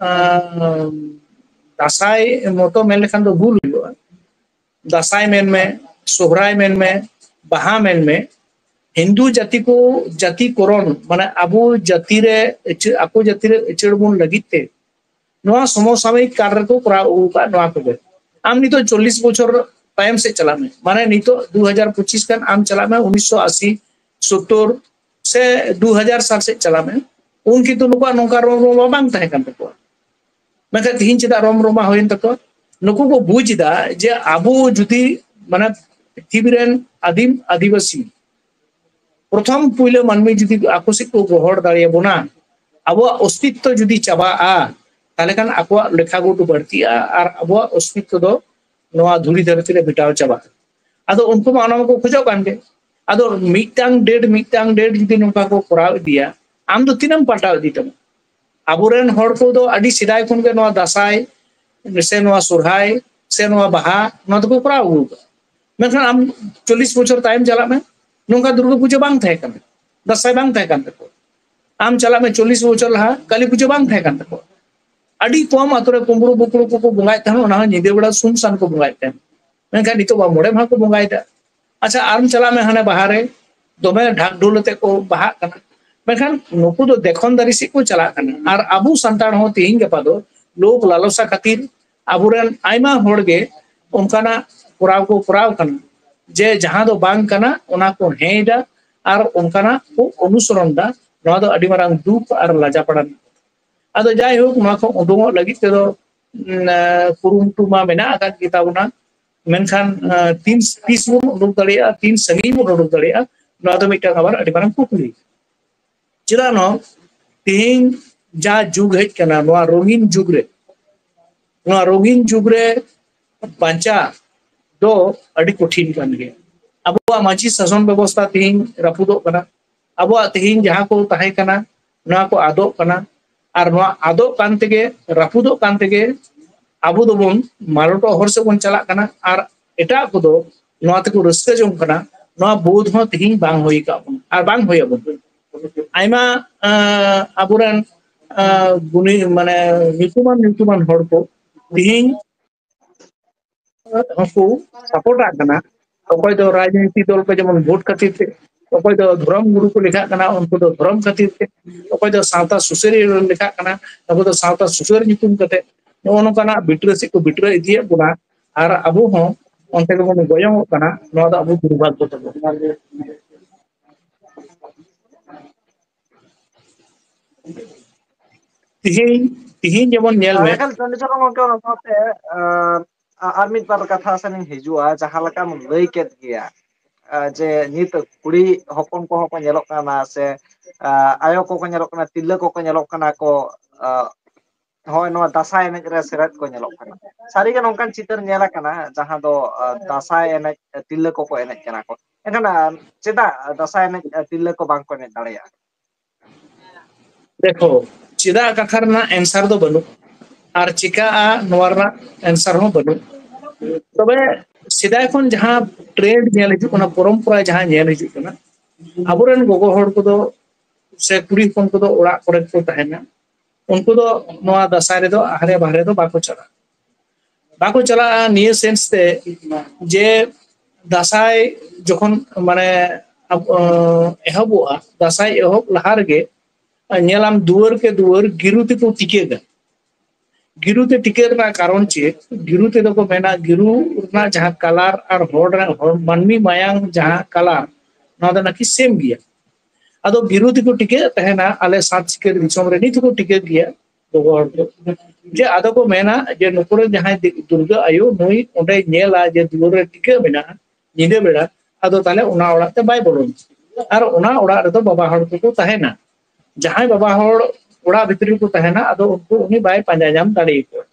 ᱟᱸ, ᱫᱟᱸᱥᱟᱭ ᱢᱚᱛᱚ ᱢᱮᱱ ᱞᱮᱠᱷᱟᱱ ᱫᱚ ᱵᱷᱩᱞ ᱦᱩᱭᱩᱜᱼᱟ᱾ ᱫᱟᱸᱥᱟᱭ ᱢᱮᱱᱢᱮ, ᱥᱚᱦᱨᱟᱭ ᱢᱮᱱᱢᱮ, ᱵᱟᱦᱟ ᱢᱮᱱᱢᱮ, ᱦᱤᱱᱫᱩ ᱡᱟᱹᱛᱤ ᱠᱚ ᱡᱟᱹᱛᱤᱠᱚᱨᱚᱱ, ᱢᱟᱱᱮ ᱟᱵᱚ ᱡᱟᱹᱛᱤ ᱨᱮ ᱟᱹᱪᱟᱹ-, ᱟᱠᱚ ᱡᱟᱹᱛᱤ ᱨᱮ ᱟᱹᱪᱟᱹᱲ ᱵᱚᱱ ᱞᱟᱹᱜᱤᱫ ᱛᱮ ᱱᱚᱣᱟ ᱥᱚᱢᱚᱥᱟᱢᱚᱭᱤᱠ ᱠᱟᱞ ᱨᱮᱠᱚ ᱠᱚᱨᱟᱣ ᱟᱹᱜᱩ ᱟᱠᱟᱫ ᱱᱚᱣᱟ ᱠᱚᱜᱮ᱾ ᱟᱢ ᱱᱤᱛᱚᱜ ᱪᱚᱞᱞᱤᱥ ᱵᱚᱪᱷᱚᱨ ᱛᱟᱭᱚᱢ ᱥᱮᱫ ᱪᱟᱞᱟᱜ ᱢᱮ, ᱢᱟᱱᱮ ᱱᱤᱛᱚᱜ ᱫᱩ ᱦᱟᱡᱟᱨ ᱯᱚᱸᱪᱤᱥ ᱠᱷᱟᱱ ᱟᱢ ᱪᱟᱞᱟᱜ ᱢᱮ ᱩᱱᱤᱥᱥᱚ ᱟᱥᱤ, ᱥᱚᱛᱛᱚᱨ ᱥᱮ ᱫᱩ ᱦᱟᱡᱟᱨ ᱥᱟᱞ ᱥᱮᱫ ᱪᱟᱞᱟᱜ ᱢᱮ, ᱩᱱ ᱠᱤᱱᱛᱩ ᱱᱩᱠᱩᱣᱟᱜ ᱱᱚᱝᱠᱟ ᱨᱚᱲ ᱨᱚᱲ ᱢᱟ ᱵᱟᱝ ᱛᱟᱦᱮᱸ ᱠᱟᱱ ᱛᱟᱠᱚᱣᱟ᱾ ᱢᱮᱱᱠᱷᱟᱱ ᱛᱤᱦᱤᱧ ᱪᱮᱫᱟᱜ ᱨᱚᱢ ᱨᱚᱢᱟ ᱦᱩᱭᱮᱱ ᱛᱟᱠᱚᱣᱟ? ᱱᱩᱠᱩ ᱠᱚ ᱵᱩᱡᱽ ᱮᱫᱟ ᱡᱮ ᱟᱵᱚ ᱡᱩᱫᱤ, ᱢᱟᱱᱮ, ᱯᱨᱤᱛᱷᱤᱵᱤ ᱨᱮᱱ ᱟᱹᱫᱤᱢ ᱟᱹᱫᱤᱵᱟᱹᱥᱤ ᱯᱨᱚᱛᱷᱚᱢ ᱯᱩᱭᱞᱟᱹ ᱢᱟᱹᱱᱢᱤ ᱡᱩᱫᱤ ᱟᱠᱚ ᱥᱮᱫ ᱠᱚ ᱜᱚᱦᱚᱲ ᱫᱟᱲᱮᱭᱟᱵᱚᱱᱟ, ᱟᱵᱚᱣᱟᱜ ᱚᱥᱛᱤᱛᱛᱚ ᱡᱩᱫᱤ ᱪᱟᱵᱟᱜᱼᱟ, ᱛᱟᱦᱚᱞᱮ ᱠᱷᱟᱱ ᱟᱠᱚᱣᱟᱜ ᱞᱮᱠᱷᱟ ᱜᱩᱴ ᱵᱟᱹᱲᱛᱤᱜᱼᱟ ᱟᱨ ᱟᱵᱚᱣᱟᱜ ᱚᱥᱛᱤᱛᱛᱚ ᱫᱚ ᱱᱚᱣᱟ ᱫᱷᱩᱲᱤ ᱫᱷᱟᱹᱨᱛᱤ ᱨᱮ ᱢᱮᱴᱟᱣ ᱪᱟᱵᱟᱜᱼᱟ᱾ ᱟᱫᱚ ᱩᱱᱠᱩ ᱢᱟ ᱚᱱᱟ ᱢᱟᱠᱚ ᱠᱷᱚᱡᱚᱜ ᱠᱟᱱ ᱜᱮ᱾ ᱟᱫᱚ ᱢᱤᱫᱴᱟᱝ date, ᱢᱤᱫᱴᱟᱝ date ᱡᱩᱫᱤ ᱱᱚᱝᱠᱟ ᱠᱚ ᱠᱚᱨᱟᱣ ᱤᱫᱤᱭᱟ, ᱟᱢ ᱫᱚ ᱛᱤᱱᱟᱹᱜ ᱮᱢ ᱯᱟᱞᱴᱟᱣ ᱤᱫᱤ ᱛᱟᱢᱟ? ᱟᱵᱚᱨᱮᱱ ᱦᱚᱲ ᱠᱚᱫᱚ ᱟᱹᱰᱤ ᱥᱮᱫᱟᱭ ᱠᱷᱚᱱ ᱜᱮ ᱱᱚᱣᱟ ᱫᱟᱸᱥᱟᱭ ᱥᱮ ᱱᱚᱣᱟ ᱥᱚᱨᱦᱟᱭ ᱥᱮ ᱱᱚᱣᱟ ᱵᱟᱦᱟ, ᱱᱚᱣᱟ ᱫᱚᱠᱚ ᱠᱚᱨᱟᱣ ᱟᱹᱜᱩ ᱠᱟᱜᱼᱟ᱾ ᱢᱮᱱᱠᱷᱟᱱ ᱟᱢ ᱪᱚᱞᱞᱤᱥ ᱵᱚᱪᱷᱚᱨ ᱛᱟᱭᱚᱢ ᱪᱟᱞᱟᱜ ᱢᱮ, ᱱᱚᱝᱠᱟ ᱫᱩᱨᱜᱟᱹ ᱯᱩᱡᱟᱹ ᱵᱟᱝ ᱛᱟᱦᱮᱸ ᱠᱟᱱᱟ, ᱫᱟᱸᱥᱟᱭ ᱵᱟᱝ ᱛᱟᱦᱮᱸ ᱠᱟᱱ ᱛᱟᱠᱚᱣᱟ᱾ ᱟᱢ ᱪᱟᱞᱟᱜ ᱢᱮ ᱪᱚᱞᱞᱤᱥ ᱵᱚᱪᱷᱚᱨ ᱞᱟᱦᱟ, ᱠᱟᱹᱞᱤ ᱯᱩᱡᱟᱹ ᱵᱟᱝ ᱛᱟᱦᱮᱸ ᱠᱟᱱ ᱛᱟᱠᱚᱣᱟ᱾ ᱟᱹᱰᱤ ᱠᱚᱢ ᱟᱛᱳ ᱨᱮ ᱠᱩᱢᱵᱽᱲᱩ ᱵᱩᱠᱲᱩ ᱠᱚᱠᱚ ᱵᱚᱸᱜᱟᱭᱮᱫ ᱛᱟᱦᱮᱸᱱ, ᱚᱱᱟ ᱦᱚᱸ ᱧᱤᱫᱟᱹ ᱵᱮᱲᱟ ᱥᱩᱱᱥᱟᱱ ᱠᱚ ᱵᱚᱸᱜᱟᱭᱮᱫ ᱛᱟᱦᱮᱸᱱ᱾ ᱢᱮᱱᱠᱷᱟᱱ ᱱᱤᱛᱚᱜ ᱢᱟ ᱢᱚᱬᱮ ᱢᱟᱦᱟ ᱠᱚ ᱵᱚᱸᱜᱟᱭᱮᱫᱟ᱾ ᱟᱪᱪᱷᱟ, ᱟᱨᱢ ᱪᱟᱞᱟᱜ ᱢᱮ ᱦᱟᱱᱮ ᱵᱟᱦᱟ ᱨᱮ, ᱫᱚᱢᱮ ᱰᱷᱟᱠ ᱰᱷᱳᱞ ᱟᱛᱮ ᱠᱚ ᱵᱟᱦᱟᱜ ᱠᱟᱱᱟ᱾ ᱢᱮᱱᱠᱷᱟᱱ ᱱᱩᱠᱩ ᱫᱚ ᱫᱮᱠᱷᱚᱱ ᱫᱟᱨᱤ ᱥᱮᱫ ᱠᱚ ᱪᱟᱞᱟᱜ ᱠᱟᱱᱟ᱾ ᱟᱨ ᱟᱵᱚ ᱥᱟᱱᱛᱟᱲ ᱦᱚᱸ ᱛᱮᱦᱮᱧ ᱜᱟᱯᱟ ᱫᱚ ᱞᱳᱵᱷ ᱞᱟᱞᱚᱥᱟ ᱠᱷᱟᱹᱛᱤᱨ ᱟᱵᱚᱨᱮᱱ ᱟᱭᱢᱟ ᱦᱚᱲ ᱜᱮ ᱚᱱᱠᱟᱱᱟᱜ ᱠᱚᱨᱟᱣ ᱠᱚ ᱠᱚᱨᱟᱣ ᱠᱟᱱᱟ, ᱡᱮ ᱡᱟᱦᱟᱸ ᱫᱚ ᱵᱟᱝ ᱠᱟᱱᱟ ᱚᱱᱟ ᱠᱚ ᱦᱮᱸᱭᱮᱫᱟ ᱟᱨ ᱚᱱᱠᱟᱱᱟᱜ ᱠᱚ ᱚᱱᱩᱥᱚᱨᱚᱱ ᱫᱟ᱾ ᱱᱚᱣᱟ ᱫᱚ ᱟᱹᱰᱤ ᱢᱟᱨᱟᱝ ᱫᱩᱠ ᱟᱨ ᱞᱟᱡᱟᱯᱟᱲᱟ ᱨᱮᱱᱟᱜ ᱠᱟᱛᱷᱟ᱾ ᱟᱫᱚ ᱡᱟᱭᱦᱳᱠ, ᱱᱚᱣᱟ ᱠᱷᱚᱱ ᱩᱰᱩᱝᱚᱜ ᱞᱟᱹᱜᱤᱫ ᱛᱮᱫᱚ, ᱩᱢ, ᱟᱸ, ᱠᱩᱨᱩᱢᱩᱴᱩ ᱢᱟ ᱢᱮᱱᱟᱜ ᱟᱠᱟᱫ ᱜᱮᱛᱟ ᱵᱚᱱᱟ, ᱢᱮᱱᱠᱷᱟᱱ, ᱟᱸ, ᱛᱤᱱ, ᱛᱤᱥ ᱵᱚᱱ ᱩᱰᱩᱠ ᱫᱟᱲᱮᱭᱟᱜᱼᱟ, ᱛᱤᱱ ᱥᱟᱺᱜᱤᱧ ᱵᱚᱱ ᱩᱰᱩᱠ ᱫᱟᱲᱮᱭᱟᱜᱼᱟ, ᱱᱚᱣᱟ ᱫᱚ ᱢᱤᱫᱴᱟᱝ ᱟᱵᱟᱨ ᱟᱹᱰᱤ ᱢᱟᱨᱟᱝ ᱠᱩᱠᱞᱤ᱾ ᱪᱮᱫᱟᱜ ᱱᱚᱣᱟ ᱛᱮᱦᱮᱧ ᱡᱟ ᱡᱩᱜᱽ ᱦᱮᱡ ᱠᱟᱱᱟ, ᱱᱚᱣᱟ ᱨᱚᱝᱜᱤᱱ ᱡᱩᱜᱽ ᱨᱮ ᱱᱚᱣᱟ ᱨᱚᱸᱜᱤᱱ ᱡᱩᱜᱽ ᱨᱮ ᱵᱟᱧᱪᱟᱜ ᱫᱚ ᱟᱹᱰᱤ ᱠᱚᱴᱷᱤᱱ ᱠᱟᱱ ᱜᱮᱭᱟ᱾ ᱟᱵᱚᱣᱟᱜ ᱢᱟᱹᱡᱷᱤ ᱥᱟᱥᱚᱱ ᱵᱮᱵᱚᱥᱛᱷᱟ ᱛᱮᱦᱮᱧ ᱨᱟᱹᱯᱩᱫᱚᱜ ᱠᱟᱱᱟ᱾ ᱟᱵᱚᱣᱟᱜ ᱛᱮᱦᱮᱧ ᱡᱟᱦᱟᱸ ᱠᱚ ᱛᱟᱦᱮᱸ ᱠᱟᱱᱟ, ᱱᱚᱣᱟ ᱠᱚ ᱟᱫᱚᱜ ᱠᱟᱱᱟ᱾ ᱟᱨ ᱱᱚᱣᱟ ᱟᱫᱚᱜ ᱠᱟᱱ ᱛᱮᱜᱮ, ᱨᱟᱹᱯᱩᱫᱚᱜ ᱠᱟᱱ ᱛᱮᱜᱮ ᱟᱵᱚ ᱫᱚᱵᱚᱱ ᱢᱟᱞᱚᱴᱚᱜ ᱦᱚᱨ ᱥᱮᱫ ᱵᱚᱱ ᱪᱟᱞᱟᱜ ᱠᱟᱱᱟ᱾ ᱟᱨ ᱮᱴᱟᱜ ᱠᱚᱫᱚ ᱱᱚᱣᱟ ᱛᱮᱠᱚ ᱨᱟᱹᱥᱠᱟᱹ ᱡᱚᱝ ᱠᱟᱱᱟ᱾ ᱱᱚᱣᱟ ᱵᱳᱫᱷ ᱦᱚᱸ ᱛᱮᱦᱮᱧ ᱵᱟᱝ ᱦᱩᱭ ᱟᱠᱟᱫ ᱵᱚᱱᱟ ᱟᱨ ᱵᱟᱝ ᱦᱩᱭ ᱟᱵᱚᱱ ᱠᱟᱱᱟ᱾ ᱟᱭᱢᱟ, ᱟᱸ, ᱟᱵᱚᱨᱮᱱ, ᱟᱸ, ᱜᱩᱱᱤ, ᱢᱟᱱᱮ, ᱧᱩᱛᱩᱢᱟᱱ, ᱧᱩᱛᱩᱢᱟᱱ ᱦᱚᱲ ᱠᱚ ᱛᱮᱦᱮᱧ ᱦᱚᱸᱠᱚ ᱥᱟᱯᱳᱨᱴ ᱟᱜ ᱠᱟᱱᱟ᱾ ᱚᱠᱚᱭ ᱫᱚ ᱨᱟᱡᱽᱱᱤᱛᱤ ᱫᱚᱞ ᱠᱚ, ᱡᱮᱢᱚᱱ ᱵᱷᱳᱴ ᱠᱷᱟᱹᱛᱤᱨ ᱛᱮ, ᱚᱠᱚᱭ ᱫᱚ ᱫᱷᱚᱨᱚᱢ ᱜᱩᱨᱩ ᱠᱚ ᱞᱮᱠᱷᱟᱜ ᱠᱟᱱᱟ, ᱩᱱᱠᱩ ᱫᱚ ᱫᱷᱚᱨᱚᱢ ᱠᱷᱟᱹᱛᱤᱨ ᱛᱮ, ᱚᱠᱚᱭ ᱫᱚ ᱥᱟᱶᱛᱟ ᱥᱩᱥᱟᱹᱨᱤᱭᱟᱹ ᱞᱮᱠᱷᱟᱜ ᱠᱟᱱᱟ, ᱩᱱᱠᱩ ᱫᱚ ᱥᱟᱶᱛᱟ ᱥᱩᱥᱟᱹᱨ ᱧᱩᱛᱩᱢ ᱠᱟᱛᱮ ᱱᱚᱜᱼᱚ ᱱᱚᱝᱠᱟᱱᱟᱜ ᱵᱤᱴᱨᱟᱹ ᱥᱮᱫ ᱠᱚ ᱵᱤᱴᱨᱟᱹ ᱤᱫᱤᱭᱮᱫ ᱵᱚᱱᱟ᱾ ᱟᱨ ᱟᱵᱚ ᱦᱚᱸ ᱚᱱᱛᱮ ᱜᱮᱵᱚᱱ ᱜᱚᱭᱚᱝᱚᱜ ᱠᱟᱱᱟ᱾ ᱱᱚᱣᱟ ᱫᱚ ᱟᱵᱚ ᱫᱩᱨᱵᱷᱟᱜᱽᱜᱚ ᱛᱟᱵᱚᱱ᱾ ᱛᱤᱦᱤᱧ, ᱛᱤᱦᱤᱧ ᱡᱮᱢᱚᱱ ᱧᱮᱞ ᱢᱮ᱾ ᱮᱱᱠᱷᱟᱱ ᱪᱚᱱᱰᱤᱪᱚᱨᱚ ᱜᱚᱢᱠᱮ, ᱚᱱᱟ ᱥᱟᱶᱛᱮ, ᱟᱸ, ᱟ-, ᱟᱨ ᱢᱤᱫ ᱵᱟᱨ ᱠᱟᱛᱷᱟ ᱥᱮᱱ ᱤᱧ ᱦᱤᱡᱩᱜᱼᱟ, ᱡᱟᱦᱟᱸ ᱞᱮᱠᱟᱢ ᱞᱟᱹᱭ ᱠᱮᱫ ᱜᱮᱭᱟ, ᱟᱸ, ᱡᱮ ᱱᱤᱛ ᱠᱩᱲᱤ ᱦᱚᱯᱚᱱ ᱠᱚᱦᱚᱸ ᱠᱚ ᱧᱮᱞᱚᱜ ᱠᱟᱱᱟ ᱥᱮ, ᱟᱸ, ᱟᱭᱳ ᱠᱚᱠᱚ ᱧᱮᱞᱚᱜ ᱠᱟᱱᱟ, ᱛᱤᱨᱞᱟᱹ ᱠᱚᱠᱚ ᱧᱮᱞᱚᱜ ᱠᱟᱱᱟ ᱠᱚ, ᱟᱸ, ᱦᱳᱭ, ᱱᱚᱣᱟ ᱫᱟᱸᱥᱟᱭ ᱮᱱᱮᱡ ᱨᱮ ᱥᱮᱞᱮᱫ ᱠᱚ ᱧᱮᱞᱚᱜ ᱠᱟᱱᱟ᱾ ᱥᱟᱹᱨᱤᱜᱮ ᱱᱚᱝᱠᱟᱱ ᱪᱤᱛᱟᱹᱨ ᱧᱮᱞ ᱟᱠᱟᱱᱟ, ᱡᱟᱦᱟᱸ ᱫᱚ, ᱟᱸ, ᱫᱟᱸᱥᱟᱭ ᱮᱱᱮᱡ ᱛᱤᱨᱞᱟᱹ ᱠᱚᱠᱚ ᱮᱱᱮᱡ ᱠᱟᱱᱟ ᱠᱚ᱾ ᱮᱱᱠᱷᱟᱱ, ᱟᱸ, ᱪᱮᱫᱟᱜ ᱫᱟᱸᱥᱟᱭ ᱮᱱᱮᱡ, ᱟᱸ, ᱛᱤᱨᱞᱟᱹ ᱠᱚ ᱵᱟᱝ ᱠᱚ ᱮᱱᱮᱡ ᱫᱟᱲᱮᱭᱟᱜᱼᱟ? ᱫᱮᱠᱷᱚ, ᱪᱮᱫᱟᱜ ᱠᱟᱛᱷᱟ ᱨᱮᱱᱟᱜ ᱮᱱᱥᱟᱨ ᱫᱚ ᱵᱟᱹᱱᱩᱜ, ᱟᱨ ᱪᱤᱠᱟᱹᱜᱼᱟ ᱱᱚᱣᱟ ᱨᱮᱱᱟᱜ ᱮᱱᱥᱟᱨ ᱦᱚᱸ ᱵᱟᱹᱱᱩᱜ᱾ ᱛᱚᱵᱮ ᱥᱮᱫᱟᱭ ᱠᱷᱚᱱ ᱡᱟᱦᱟᱸ ᱴᱨᱮᱱᱰ ᱧᱮᱞ ᱦᱤᱡᱩᱜ ᱠᱟᱱᱟ, ᱯᱚᱨᱚᱢᱯᱚᱨᱟ ᱡᱟᱦᱟᱸ ᱧᱮᱞ ᱦᱤᱡᱩᱜ ᱠᱟᱱᱟ, ᱟᱵᱚᱨᱮᱱ ᱜᱚᱜᱚ ᱦᱚᱲ ᱠᱚᱫᱚ ᱥᱮ ᱠᱩᱲᱤ ᱦᱚᱯᱚᱱ ᱠᱚᱫᱚ ᱚᱲᱟᱜ ᱠᱚᱨᱮ ᱠᱚ ᱛᱟᱦᱮᱱᱟ᱾ ᱩᱱᱠᱩ ᱫᱚ ᱱᱚᱣᱟ ᱫᱟᱸᱥᱟᱭ ᱨᱮᱫᱚ ᱦᱟᱨᱮ ᱵᱟᱦᱨᱮ ᱫᱚ ᱵᱟᱠᱚ ᱪᱟᱞᱟᱜᱼᱟ᱾ ᱵᱟᱠᱚ ᱪᱟᱞᱟᱜᱼᱟ ᱱᱤᱭᱟᱹ ᱥᱮᱱᱥ ᱛᱮ ᱡᱮ ᱫᱟᱸᱥᱟᱭ ᱡᱚᱠᱷᱚᱱ, ᱢᱟᱱᱮ, ᱟᱵ-, ᱮᱦᱚᱵᱚᱜᱼᱟ, ᱫᱟᱸᱥᱟᱭ ᱮᱦᱚᱵ ᱞᱟᱦᱟ ᱨᱮᱜᱮ ᱧᱮᱞᱟᱢ ᱫᱩᱣᱟᱹᱨ ᱠᱮ ᱫᱩᱣᱟᱹᱨ ᱜᱤᱨᱩ ᱛᱮᱠᱚ ᱴᱤᱠᱟᱹᱜᱟ᱾ ᱜᱤᱨᱩ ᱛᱮ ᱴᱤᱠᱟᱹᱜ ᱨᱮᱱᱟᱜ ᱠᱟᱨᱚᱱ ᱪᱮᱫ? ᱜᱤᱨᱩ ᱛᱮᱫᱚ ᱠᱚ ᱢᱮᱱᱟ, ᱜᱤᱨᱩ ᱨᱮᱱᱟᱜ ᱡᱟᱦᱟᱸ ᱠᱟᱞᱟᱨ ᱟᱨ ᱦᱚᱲ ᱨᱮᱱᱟᱜ, ᱦᱚᱲ, ᱢᱟᱹᱱᱢᱤ ᱢᱟᱭᱟᱝ ᱡᱟᱦᱟᱸ ᱠᱟᱞᱟᱨ, ᱱᱚᱣᱟ ᱫᱚ ᱱᱟᱠᱤ ᱥᱮᱢ ᱜᱮᱭᱟ᱾ ᱟᱫᱚ ᱜᱤᱨᱩ ᱛᱮᱠᱚ ᱴᱤᱠᱟᱹᱜ ᱛᱟᱦᱮᱱᱟ, ᱟᱞᱮ ᱥᱟᱛ ᱥᱤᱠᱟᱹᱨ ᱫᱤᱥᱚᱢ ᱨᱮ ᱱᱤᱛ ᱦᱚᱸᱠᱚ ᱴᱤᱠᱟᱹᱜ ᱜᱮᱭᱟ ᱜᱚᱜᱚ ᱦᱚᱲ ᱠᱚ᱾ ᱡᱮ ᱟᱫᱚ ᱠᱚ ᱢᱮᱱᱟ ᱡᱮ ᱱᱩᱠᱩ ᱨᱮᱱ ᱡᱟᱦᱟᱸᱭ ᱫᱤ-, ᱫᱩᱨᱜᱟᱹ ᱟᱭᱳ, ᱱᱩᱭ ᱚᱸᱰᱮ ᱧᱮᱞᱟ ᱡᱮ ᱫᱩᱣᱟᱹᱨ ᱨᱮ ᱴᱤᱠᱟᱹᱜ ᱢᱮᱱᱟᱜᱼᱟ ᱧᱤᱫᱟᱹ ᱵᱮᱲᱟ, ᱟᱫᱚ ᱛᱟᱦᱞᱮ ᱚᱱᱟ ᱚᱲᱟᱜ ᱛᱮ ᱵᱟᱭ ᱵᱚᱞᱚᱱᱟ᱾ ᱟᱨ ᱚᱱᱟ ᱚᱲᱟᱜ ᱨᱮᱫᱚ ᱵᱟᱵᱟ ᱦᱚᱲ ᱠᱚᱠᱚ ᱛᱟᱦᱮᱱᱟ᱾ ᱡᱟᱦᱟᱸᱭ ᱵᱟᱵᱟ ᱦᱚᱲ ᱚᱲᱟᱜ ᱵᱷᱤᱛᱨᱤ ᱨᱮᱠᱚ ᱛᱟᱦᱮᱱᱟ, ᱟᱫᱚ ᱩᱱᱠᱩ, ᱩᱱᱤ ᱵᱟᱭ ᱯᱟᱸᱡᱟ ᱧᱟᱢ ᱫᱟᱲᱮᱭᱟᱠᱚᱣᱟ᱾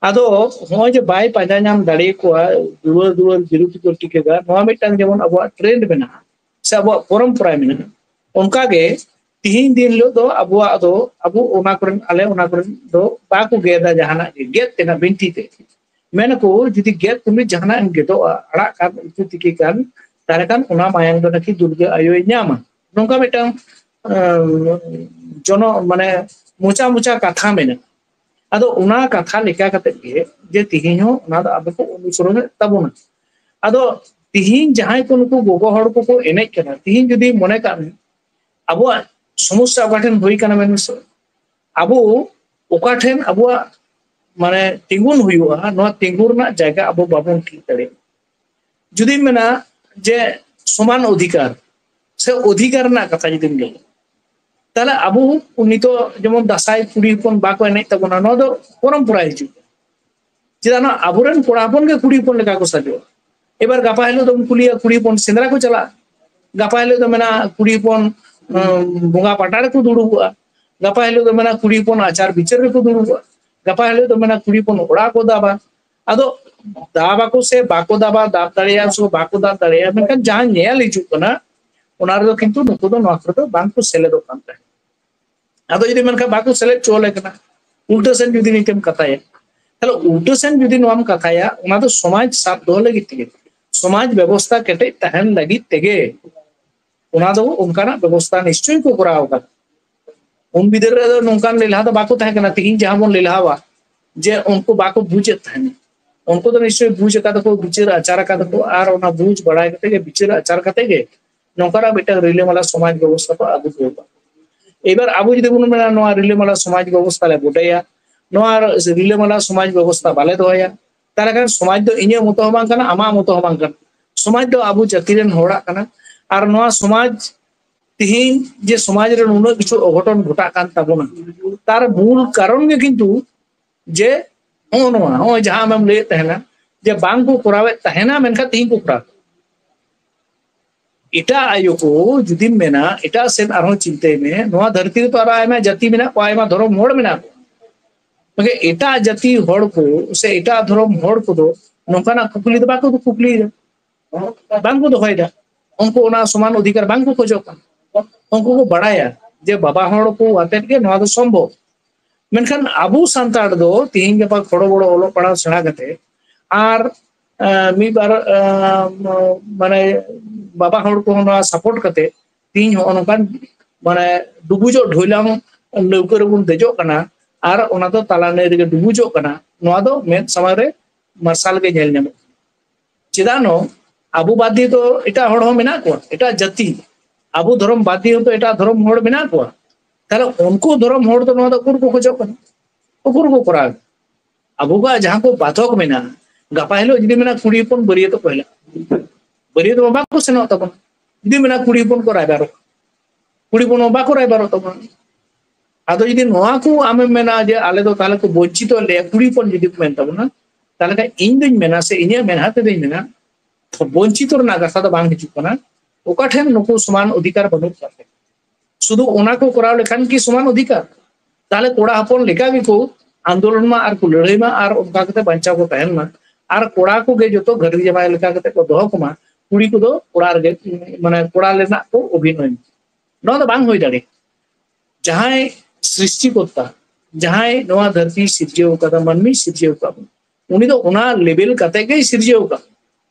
ᱟᱫᱚ ᱱᱚᱜᱼᱚᱭ ᱡᱮ ᱵᱟᱭ ᱯᱟᱸᱡᱟ ᱧᱟᱢ ᱫᱟᱲᱮᱭᱟᱠᱚᱣᱟ ᱫᱩᱣᱟᱹᱨ ᱫᱩᱣᱟᱹᱨ ᱡᱤᱨᱩ ᱯᱤᱛᱩᱨ ᱴᱤᱠᱟᱹᱜᱟ, ᱱᱚᱣᱟ ᱢᱤᱫᱴᱟᱝ ᱡᱮᱢᱚᱱ ᱟᱵᱚᱣᱟᱜ ᱴᱨᱮᱱᱰ ᱢᱮᱱᱟᱜᱼᱟ ᱥᱮ ᱟᱵᱚᱣᱟᱜ ᱯᱚᱨᱚᱢᱯᱚᱨᱟ ᱢᱮᱱᱟᱜᱼᱟ, ᱚᱱᱠᱟᱜᱮ ᱛᱤᱦᱤᱧ ᱫᱤᱱ ᱦᱤᱞᱳᱜ ᱫᱚ ᱟᱵᱚᱣᱟᱜ ᱫᱚ, ᱟᱵᱚ ᱚᱱᱟ ᱠᱚᱨᱮᱱ, ᱟᱞᱮ ᱚᱱᱟ ᱠᱚᱨᱮᱱ ᱫᱚ ᱵᱟᱠᱚ ᱜᱮᱫᱟ ᱡᱟᱦᱟᱱᱟᱜ ᱜᱮ, ᱜᱮᱫ ᱛᱮᱱᱟᱜ ᱵᱤᱱᱴᱷᱤ ᱛᱮ᱾ ᱢᱮᱱᱟᱠᱚ ᱡᱩᱫᱤ ᱜᱮᱫ ᱛᱩᱞᱩᱡ ᱡᱟᱦᱟᱱᱟᱜ ᱮᱢ ᱜᱮᱫᱚᱜᱼᱟ, ᱟᱲᱟᱜ ᱠᱟᱱ, ᱩᱛᱩ ᱛᱤᱠᱤ ᱠᱟᱱ, ᱛᱟᱦᱞᱮ ᱠᱷᱟᱱ ᱚᱱᱟ ᱢᱟᱭᱟᱝ ᱫᱚ ᱱᱟᱠᱤ ᱫᱩᱨᱜᱟᱹ ᱟᱭᱳᱭ ᱧᱟᱢᱟ᱾ ᱱᱚᱝᱠᱟ ᱢᱤᱫᱴᱟᱝ, ᱟᱸ, ᱡᱚᱱᱚ-, ᱢᱟᱱᱮ ᱢᱚᱪᱟ ᱢᱚᱪᱟ ᱠᱟᱛᱷᱟ ᱢᱮᱱᱟᱜᱼᱟ᱾ ᱟᱫᱚ ᱚᱱᱟ ᱠᱟᱛᱷᱟ ᱞᱮᱠᱟ ᱠᱟᱛᱮ ᱜᱮ ᱡᱮ ᱛᱤᱦᱤᱧ ᱦᱚᱸ ᱚᱱᱟ ᱫᱚ ᱟᱵᱚ ᱠᱚ ᱚᱱᱩᱥᱚᱨᱚᱱᱮᱫ ᱛᱟᱵᱚᱱᱟ᱾ ᱟᱫᱚ ᱛᱤᱦᱤᱧ ᱡᱟᱦᱟᱸᱭ ᱠᱚ ᱱᱩᱠᱩ ᱜᱚᱜᱚ ᱦᱚᱲ ᱠᱚᱠᱚ ᱮᱱᱮᱡ ᱠᱟᱱᱟ, ᱛᱤᱦᱤᱧ ᱡᱩᱫᱤ ᱢᱚᱱᱮ ᱠᱟᱜ ᱢᱮ ᱟᱵᱚᱣᱟᱜ ᱥᱚᱢᱚᱥᱥᱟ ᱚᱠᱟ ᱴᱷᱮᱱ ᱦᱩᱭ ᱠᱟᱱᱟ ᱢᱮᱱ ᱢᱮᱥᱮ, ᱟᱵᱚ ᱚᱠᱟ ᱴᱷᱮᱱ ᱟᱵᱚᱣᱟᱜ ᱢᱟᱱᱮ ᱛᱤᱸᱜᱩᱱ ᱦᱩᱭᱩᱜᱼᱟ, ᱱᱚᱣᱟ ᱛᱤᱸᱜᱩ ᱨᱮᱱᱟᱜ ᱡᱟᱭᱜᱟ ᱟᱵᱚ ᱵᱟᱵᱚᱱ ᱴᱷᱤᱠ ᱫᱟᱲᱮᱭᱟᱜᱼᱟ᱾ ᱡᱩᱫᱤᱢ ᱢᱮᱱᱟ ᱡᱮ ᱥᱚᱢᱟᱱ ᱚᱫᱷᱤᱠᱟᱨ ᱥᱮ ᱚᱫᱷᱤᱠᱟᱨ ᱨᱮᱱᱟᱜ ᱠᱟᱛᱷᱟ ᱡᱩᱫᱤᱢ ᱞᱟᱹᱭᱟ, ᱛᱟᱦᱞᱮ ᱟᱵᱚ ᱱᱤᱛᱚᱜ ᱡᱮᱢᱚᱱ ᱫᱟᱸᱥᱟᱭ ᱠᱩᱲᱤ ᱦᱚᱯᱚᱱ ᱵᱟᱠᱚ ᱮᱱᱮᱡ ᱛᱟᱵᱚᱱᱟ, ᱱᱚᱣᱟ ᱫᱚ ᱯᱚᱨᱚᱢᱯᱚᱨᱟ ᱦᱤᱡᱩᱜ ᱠᱟᱱᱟ᱾ ᱪᱮᱫᱟᱜ ᱱᱚᱣᱟ ᱟᱵᱚᱨᱮᱱ ᱠᱚᱲᱟ ᱦᱚᱯᱚᱱ ᱜᱮ ᱠᱩᱲᱤ ᱦᱚᱯᱚᱱ ᱞᱮᱠᱟ ᱠᱚ ᱥᱟᱡᱚᱜᱼᱟ᱾ ᱮᱵᱟᱨ ᱜᱟᱯᱟ ᱦᱤᱞᱳᱜ ᱫᱚᱢ ᱠᱩᱞᱤᱭᱟ, ᱠᱩᱲᱤ ᱦᱚᱯᱚᱱ ᱥᱮᱸᱫᱽᱨᱟ ᱠᱚ ᱪᱟᱞᱟᱜᱼᱟ, ᱜᱟᱯᱟ ᱦᱤᱞᱳᱜ ᱫᱚ ᱢᱮᱱᱟ ᱠᱩᱲᱤ ᱦᱚᱯᱚᱱ, ᱩᱸ, ᱵᱚᱸᱜᱟ ᱯᱟᱴᱟ ᱨᱮᱠᱚ ᱫᱩᱲᱩᱵᱚᱜᱼᱟ, ᱜᱟᱯᱟ ᱦᱤᱞᱳᱜ ᱫᱚ ᱢᱮᱱᱟ ᱠᱩᱲᱤ ᱦᱚᱯᱚᱱ ᱟᱪᱟᱨ ᱵᱤᱪᱟᱹᱨ ᱨᱮᱠᱚ ᱫᱩᱲᱩᱵᱚᱜᱼᱟ, ᱜᱟᱯᱟ ᱦᱤᱞᱳᱜ ᱫᱚ ᱢᱮᱱᱟ ᱠᱩᱲᱤ ᱦᱚᱯᱚᱱ ᱚᱲᱟᱜ ᱠᱚ ᱫᱟᱵᱟ᱾ ᱟᱫᱚ ᱫᱟᱵ ᱟᱠᱚ ᱥᱮ ᱵᱟᱠᱚ ᱫᱟᱵᱟ, ᱫᱟᱵ ᱫᱟᱲᱮᱭᱟᱜᱼᱟ ᱥᱮ ᱵᱟᱠᱚ ᱫᱟᱵ ᱫᱟᱲᱮᱭᱟᱜᱼᱟ, ᱢᱮᱱᱠᱷᱟᱱ ᱡᱟᱦᱟᱸ ᱧᱮᱞ ᱦᱤᱡᱩᱜ ᱠᱟᱱᱟ, ᱚᱱᱟ ᱨᱮᱫᱚ ᱠᱤᱱᱛᱩ ᱱᱩᱠᱩ ᱫᱚ ᱱᱚᱣᱟ ᱠᱚᱨᱮ ᱫᱚ ᱵᱟᱝ ᱠᱚ ᱥᱮᱞᱮᱫᱚᱜ ᱠᱟᱱ ᱛᱟᱦᱮᱸᱫ᱾ ᱟᱫᱚ ᱡᱩᱫᱤ ᱢᱮᱱᱠᱷᱟᱱ ᱵᱟᱠᱚ ᱥᱮᱞᱮᱫ ᱦᱚᱪᱚ ᱟᱞᱮ ᱠᱟᱱᱟ, ᱩᱞᱴᱟᱹ ᱥᱮᱱ ᱡᱩᱫᱤ ᱱᱤᱝᱠᱟᱹᱢ ᱠᱟᱛᱷᱟᱭᱟ, ᱛᱟᱦᱞᱮ ᱩᱞᱴᱟᱹ ᱥᱮᱱ ᱡᱩᱫᱤ ᱱᱚᱣᱟᱢ ᱠᱟᱛᱷᱟᱭᱟ, ᱚᱱᱟ ᱫᱚ ᱥᱚᱢᱟᱡᱽ ᱥᱟᱵ ᱫᱚᱦᱚ ᱞᱟᱹᱜᱤᱫ ᱛᱮᱜᱮ, ᱥᱚᱢᱟᱡᱽ ᱵᱮᱵᱚᱥᱛᱷᱟ ᱠᱮᱴᱮᱡ ᱛᱟᱦᱮᱱ ᱞᱟᱹᱜᱤᱫ ᱛᱮᱜᱮ ᱚᱱᱟ ᱫᱚ ᱚᱱᱠᱟᱱᱟᱜ ᱵᱮᱵᱚᱥᱛᱷᱟ ᱱᱤᱥᱪᱚᱭ ᱠᱚ ᱠᱚᱨᱟᱣ ᱟᱠᱟᱫᱟ᱾ ᱩᱱ ᱵᱤᱫᱟᱹᱞ ᱨᱮᱫᱚ ᱱᱚᱝᱠᱟᱱ ᱞᱮᱞᱦᱟ ᱫᱚ ᱵᱟᱠᱚ ᱛᱟᱦᱮᱸ ᱠᱟᱱᱟ, ᱛᱤᱦᱤᱧ ᱡᱟᱦᱟᱸ ᱵᱚᱱ ᱞᱮᱞᱦᱟᱣᱟ, ᱡᱮ ᱩᱱᱠᱩ ᱵᱟᱠᱚ ᱵᱩᱡᱮᱫ ᱛᱟᱦᱮᱱᱟ᱾ ᱩᱱᱠᱩ ᱫᱚ ᱱᱤᱥᱪᱚᱭ ᱵᱩᱡᱽ ᱟᱠᱟᱫᱟ ᱠᱚ, ᱵᱤᱪᱟᱹᱨ ᱟᱪᱟᱨ ᱟᱠᱟᱫᱟ ᱠᱚ, ᱟᱨ ᱚᱱᱟ ᱵᱩᱡᱽ ᱵᱟᱲᱟᱭ ᱠᱟᱛᱮ ᱜᱮ, ᱵᱤᱪᱟᱹᱨ ᱟᱪᱟᱨ ᱠᱟᱛᱮ ᱜᱮ ᱱᱚᱝᱠᱟᱱᱟᱜ ᱢᱤᱫᱴᱟᱝ ᱨᱤᱞᱟᱹᱢᱟᱞᱟ ᱥᱚᱢᱟᱡᱽ ᱵᱮᱵᱚᱥᱛᱷᱟ ᱠᱚ ᱟᱹᱜᱩ ᱦᱩᱭᱩᱜᱼᱟ᱾ ᱮᱵᱟᱨ ᱟᱵᱚ ᱡᱩᱫᱤ ᱵᱚᱱ ᱢᱮᱱᱟ ᱱᱚᱣᱟ ᱨᱤᱞᱟᱹᱢᱟᱞᱟ ᱥᱚᱢᱟᱡᱽ ᱵᱮᱵᱚᱥᱛᱷᱟ ᱞᱮ ᱵᱚᱰᱮᱭᱟ, ᱱᱚᱣᱟ ᱨᱤᱞᱟᱹᱢᱟᱞᱟ ᱥᱚᱢᱟᱡᱽ ᱵᱮᱵᱚᱥᱛᱷᱟ ᱵᱟᱞᱮ ᱫᱚᱦᱚᱭᱟ, ᱛᱟᱦᱞᱮ ᱠᱷᱟᱱ ᱥᱚᱢᱟᱡᱽ ᱫᱚ ᱤᱧᱟᱹᱜ ᱢᱚᱛᱚ ᱦᱚᱸ ᱵᱟᱝ ᱠᱟᱱᱟ, ᱟᱢᱟᱜ ᱢᱚᱛᱚ ᱦᱚᱸ ᱵᱟᱝ ᱠᱟᱱᱟ᱾ ᱥᱚᱢᱟᱡᱽ ᱫᱚ ᱟᱵᱚ ᱡᱟᱹᱛᱤ ᱨᱮᱱ ᱦᱚᱲᱟᱜ ᱠᱟᱱᱟ᱾ ᱟᱨ ᱱᱚᱣᱟ ᱥᱚᱢᱟᱡᱽ ᱛᱤᱦᱤᱧ ᱡᱮ ᱥᱚᱢᱟᱡᱽ ᱨᱮ ᱱᱩᱱᱟᱹᱜ ᱠᱤᱪᱷᱩ ᱚᱜᱷᱚᱴᱚᱱ ᱜᱷᱚᱴᱟᱜ ᱠᱟᱱ ᱛᱟᱵᱚᱱᱟ, ᱛᱟᱨ ᱢᱩᱞ ᱠᱟᱨᱚᱱ ᱜᱮ ᱠᱤᱱᱛᱩ ᱡᱮ ᱱᱚᱜᱼᱚ ᱱᱚᱣᱟ, ᱱᱚᱜᱼᱚᱭ ᱡᱟᱦᱟᱸ ᱟᱢᱮᱢ ᱞᱟᱹᱭᱮᱫ ᱛᱟᱦᱮᱱᱟ ᱡᱮ ᱵᱟᱝ ᱠᱚ ᱠᱚᱨᱟᱣᱮᱫ ᱛᱟᱦᱮᱱᱟ, ᱢᱮᱱᱠᱷᱟᱱ ᱛᱤᱦᱤᱧ ᱠᱚ ᱠᱚᱨᱟᱣ᱾ ᱮᱴᱟᱜ ᱟᱭᱳ ᱠᱚ ᱡᱩᱫᱤᱢ ᱢᱮᱱᱟ, ᱮᱴᱟᱜ ᱥᱮᱫ ᱟᱨᱦᱚᱸ ᱪᱤᱱᱛᱟᱹᱭ ᱢᱮ, ᱱᱚᱣᱟ ᱫᱷᱟᱹᱨᱛᱤ ᱨᱮᱛᱚ ᱟᱨᱚ ᱟᱭᱢᱟ ᱡᱟᱹᱛᱤ ᱢᱮᱱᱟᱜ ᱠᱚᱣᱟ, ᱟᱭᱢᱟ ᱫᱷᱚᱨᱚᱢ ᱦᱚᱲ ᱢᱮᱱᱟᱜ ᱠᱚᱣᱟ᱾ ᱢᱮᱱᱠᱷᱟᱱ ᱮᱴᱟᱜ ᱡᱟᱹᱛᱤ ᱦᱚᱲ ᱠᱚ ᱥᱮ ᱮᱴᱟᱜ ᱫᱷᱚᱨᱚᱢ ᱦᱚᱲ ᱠᱚᱫᱚ ᱱᱚᱝᱠᱟᱱᱟᱜ ᱠᱩᱠᱞᱤ ᱫᱚ ᱵᱟᱠᱚ ᱠᱩᱠᱞᱤᱭᱮᱫᱟ, ᱵᱟᱝᱠᱚ ᱫᱚᱦᱚᱭᱮᱫᱟ᱾ ᱩᱱᱠᱩ ᱚᱱᱟ ᱥᱚᱢᱟᱱ ᱚᱫᱷᱤᱠᱟᱨ ᱵᱟᱝᱠᱚ ᱠᱷᱚᱡᱚᱜ ᱠᱟᱱᱟ᱾ ᱩᱱᱠᱩ ᱠᱚ ᱵᱟᱲᱟᱭᱟ ᱡᱮ ᱵᱟᱵᱟ ᱦᱚᱲ ᱠᱚ ᱟᱛᱮᱫ ᱜᱮ ᱱᱚᱣᱟ ᱫᱚ ᱥᱚᱢᱵᱷᱚᱵ᱾ ᱢᱮᱱᱠᱷᱟᱱ ᱟᱵᱚ ᱥᱟᱱᱛᱟᱲ ᱫᱚ ᱛᱤᱦᱤᱧ ᱜᱟᱯᱟ ᱠᱷᱚᱲᱚ ᱵᱚᱲᱚ ᱚᱞᱚᱜ ᱯᱟᱲᱦᱟᱣ ᱥᱮᱬᱟ ᱠᱟᱛᱮ ᱟᱨ, ᱮᱸ, ᱢᱤᱫ ᱵᱟᱨ, ᱮᱸ, ᱢᱟᱱᱮ ᱵᱟᱵᱟ ᱦᱚᱲ ᱠᱚᱦᱚᱸ ᱱᱚᱣᱟ ᱥᱟᱯᱳᱨᱴ ᱠᱟᱛᱮ ᱛᱤᱦᱤᱧ ᱦᱚᱸᱜᱼᱚ ᱱᱚᱝᱠᱟᱱ ᱢᱟᱱᱮ ᱰᱩᱵᱩᱡᱚᱜ ᱰᱷᱚᱭᱞᱟᱝ ᱞᱟᱹᱣᱠᱟᱹ ᱨᱮᱵᱚᱱ ᱫᱮᱡᱚᱜ ᱠᱟᱱᱟ᱾ ᱟᱨ ᱚᱱᱟ ᱫᱚ ᱛᱟᱞᱟ ᱱᱟᱹᱭ ᱨᱮᱜᱮ ᱰᱩᱵᱩᱡᱚᱜ ᱠᱟᱱᱟ᱾ ᱱᱚᱣᱟ ᱫᱚ ᱢᱮᱫ ᱥᱟᱢᱟᱝ ᱨᱮ ᱢᱟᱨᱥᱟᱞ ᱜᱮ ᱧᱮᱞ ᱧᱟᱢᱚᱜ ᱠᱟᱱᱟ᱾ ᱪᱮᱫᱟᱜ ᱱᱚ ᱟᱵᱚ ᱵᱟᱫ ᱫᱤᱭᱮ ᱫᱚ ᱮᱴᱟᱜ ᱦᱚᱲ ᱦᱚᱸ ᱢᱮᱱᱟᱜ ᱠᱚᱣᱟ, ᱮᱴᱟᱜ ᱡᱟᱹᱛᱤ᱾ ᱟᱵᱚ ᱫᱷᱚᱨᱚᱢ ᱵᱟᱫ ᱫᱤᱭᱮ ᱦᱚᱸᱛᱚ ᱮᱴᱟᱜ ᱫᱷᱚᱨᱚᱢ ᱦᱚᱲ ᱢᱮᱱᱟᱜ ᱠᱚᱣᱟ᱾ ᱛᱟᱦᱞᱮ ᱩᱱᱠᱩ ᱫᱷᱚᱨᱚᱢ ᱦᱚᱲ ᱫᱚ ᱱᱚᱣᱟ ᱫᱚ ᱩᱠᱩᱨ ᱠᱚ ᱠᱷᱚᱡᱚᱜ ᱠᱟᱱᱟ? ᱩᱠᱩᱨ ᱠᱚ ᱠᱚᱨᱟᱣ? ᱟᱵᱚ ᱠᱚᱣᱟᱜ ᱡᱟᱦᱟᱸ ᱠᱚ ᱵᱟᱫᱷᱚᱠ ᱢᱮᱱᱟᱜᱼᱟ, ᱜᱟᱯᱟ ᱦᱤᱞᱳᱜ ᱡᱩᱫᱤ ᱢᱮᱱᱟ ᱠᱩᱲᱤ ᱦᱚᱯᱚᱱ ᱵᱟᱹᱨᱭᱟᱹᱛᱚᱜ ᱠᱚ ᱦᱮᱞᱟᱜ, ᱵᱟᱹᱨᱭᱟᱹᱛᱚᱜ ᱢᱟ ᱵᱟᱠᱚ ᱥᱮᱱᱚᱜ ᱛᱟᱵᱚᱱᱟ᱾ ᱡᱩᱫᱤ ᱢᱮᱱᱟ ᱠᱩᱲᱤ ᱦᱚᱯᱚᱱ ᱠᱚ ᱨᱟᱭᱵᱟᱨᱚᱜ, ᱠᱩᱲᱤ ᱦᱚᱯᱚᱱ ᱢᱟ ᱵᱟᱠᱚ ᱨᱟᱭᱵᱟᱨᱚᱜ ᱛᱟᱵᱚᱱᱟ᱾ ᱟᱫᱚ ᱡᱩᱫᱤ ᱱᱚᱣᱟ ᱠᱚ ᱟᱢᱮᱢ ᱢᱮᱱᱟ ᱡᱮ ᱟᱞᱮ ᱫᱚ ᱛᱟᱦᱞᱮ ᱠᱚ ᱵᱚᱧᱪᱤᱛᱚ ᱞᱮᱭᱟ ᱠᱩᱲᱤ ᱦᱚᱯᱚᱱ ᱡᱩᱫᱤ ᱠᱚ ᱢᱮᱱ ᱛᱟᱵᱚᱱᱟ, ᱛᱟᱦᱞᱮ ᱠᱷᱟᱱ ᱤᱧ ᱫᱩᱧ ᱢᱮᱱᱟ ᱥᱮ ᱤᱧᱟᱹᱜ ᱢᱮᱱᱦᱟ ᱛᱮᱫᱚᱧ ᱢᱮᱱᱟ, ᱵᱚᱧᱪᱤᱛᱚ ᱨᱮᱱᱟᱜ ᱠᱟᱛᱷᱟ ᱫᱚ ᱵᱟᱝ ᱦᱤᱡᱩᱜ ᱠᱟᱱᱟ᱾ ᱚᱠᱟ ᱴᱷᱮᱱ ᱱᱩᱠᱩ ᱥᱚᱢᱟᱱ ᱚᱫᱷᱤᱠᱟᱨ ᱵᱟᱹᱱᱩᱜ ᱠᱟᱫ ᱛᱮ ᱥᱩᱫᱷᱩ ᱚᱱᱟ ᱠᱚ ᱠᱚᱨᱟᱣ ᱞᱮᱠᱷᱟᱱ ᱠᱤ ᱥᱚᱢᱟᱱ ᱚᱫᱷᱤᱠᱟᱨ? ᱛᱟᱦᱞᱮ ᱠᱚᱲᱟ ᱦᱚᱯᱚᱱ ᱞᱮᱠᱟ ᱜᱮᱠᱚ ᱟᱱᱫᱳᱞᱚᱱ ᱢᱟ ᱟᱨ ᱠᱚ ᱞᱟᱹᱲᱦᱟᱹᱭ ᱢᱟ ᱟᱨ ᱚᱱᱠᱟ ᱠᱟᱛᱮ ᱵᱟᱧᱪᱟᱣ ᱠᱚ ᱛᱟᱦᱮᱱ ᱢᱟ᱾ ᱟᱨ ᱠᱚᱲᱟ ᱠᱚᱜᱮ ᱡᱚᱛᱚ ᱜᱷᱟᱹᱨᱫᱤ ᱡᱟᱶᱟᱭ ᱞᱮᱠᱟ ᱠᱟᱛᱮ ᱠᱚ ᱫᱚᱦᱚ ᱠᱚᱢᱟ, ᱠᱩᱲᱤ ᱠᱚᱫᱚ ᱚᱲᱟᱜ ᱨᱮᱜᱮ, ᱢᱟᱱᱮ ᱠᱚᱲᱟ ᱨᱮᱱᱟᱜ ᱠᱚ ᱚᱵᱷᱤᱱᱚᱭ᱾ ᱱᱚᱣᱟ ᱫᱚ ᱵᱟᱝ ᱦᱩᱭ ᱫᱟᱲᱮᱭᱟᱜᱼᱟ᱾ ᱡᱟᱦᱟᱸᱭ ᱥᱨᱤᱥᱴᱤᱠᱚᱨᱛᱟ, ᱡᱟᱦᱟᱸᱭ ᱱᱚᱣᱟ ᱫᱷᱟᱹᱨᱛᱤ ᱥᱤᱨᱡᱟᱹᱣ ᱠᱟᱫᱟ, ᱢᱟᱹᱱᱢᱤ ᱥᱤᱨᱡᱟᱹᱣ ᱠᱟᱫ ᱵᱚᱱᱟ, ᱩᱱᱤ ᱫᱚ ᱚᱱᱟ ᱞᱮᱵᱮᱞ ᱠᱟᱛᱮ ᱜᱮᱭ ᱥᱤᱨᱡᱟᱹᱣ ᱠᱟᱫ ᱵᱚᱱᱟ᱾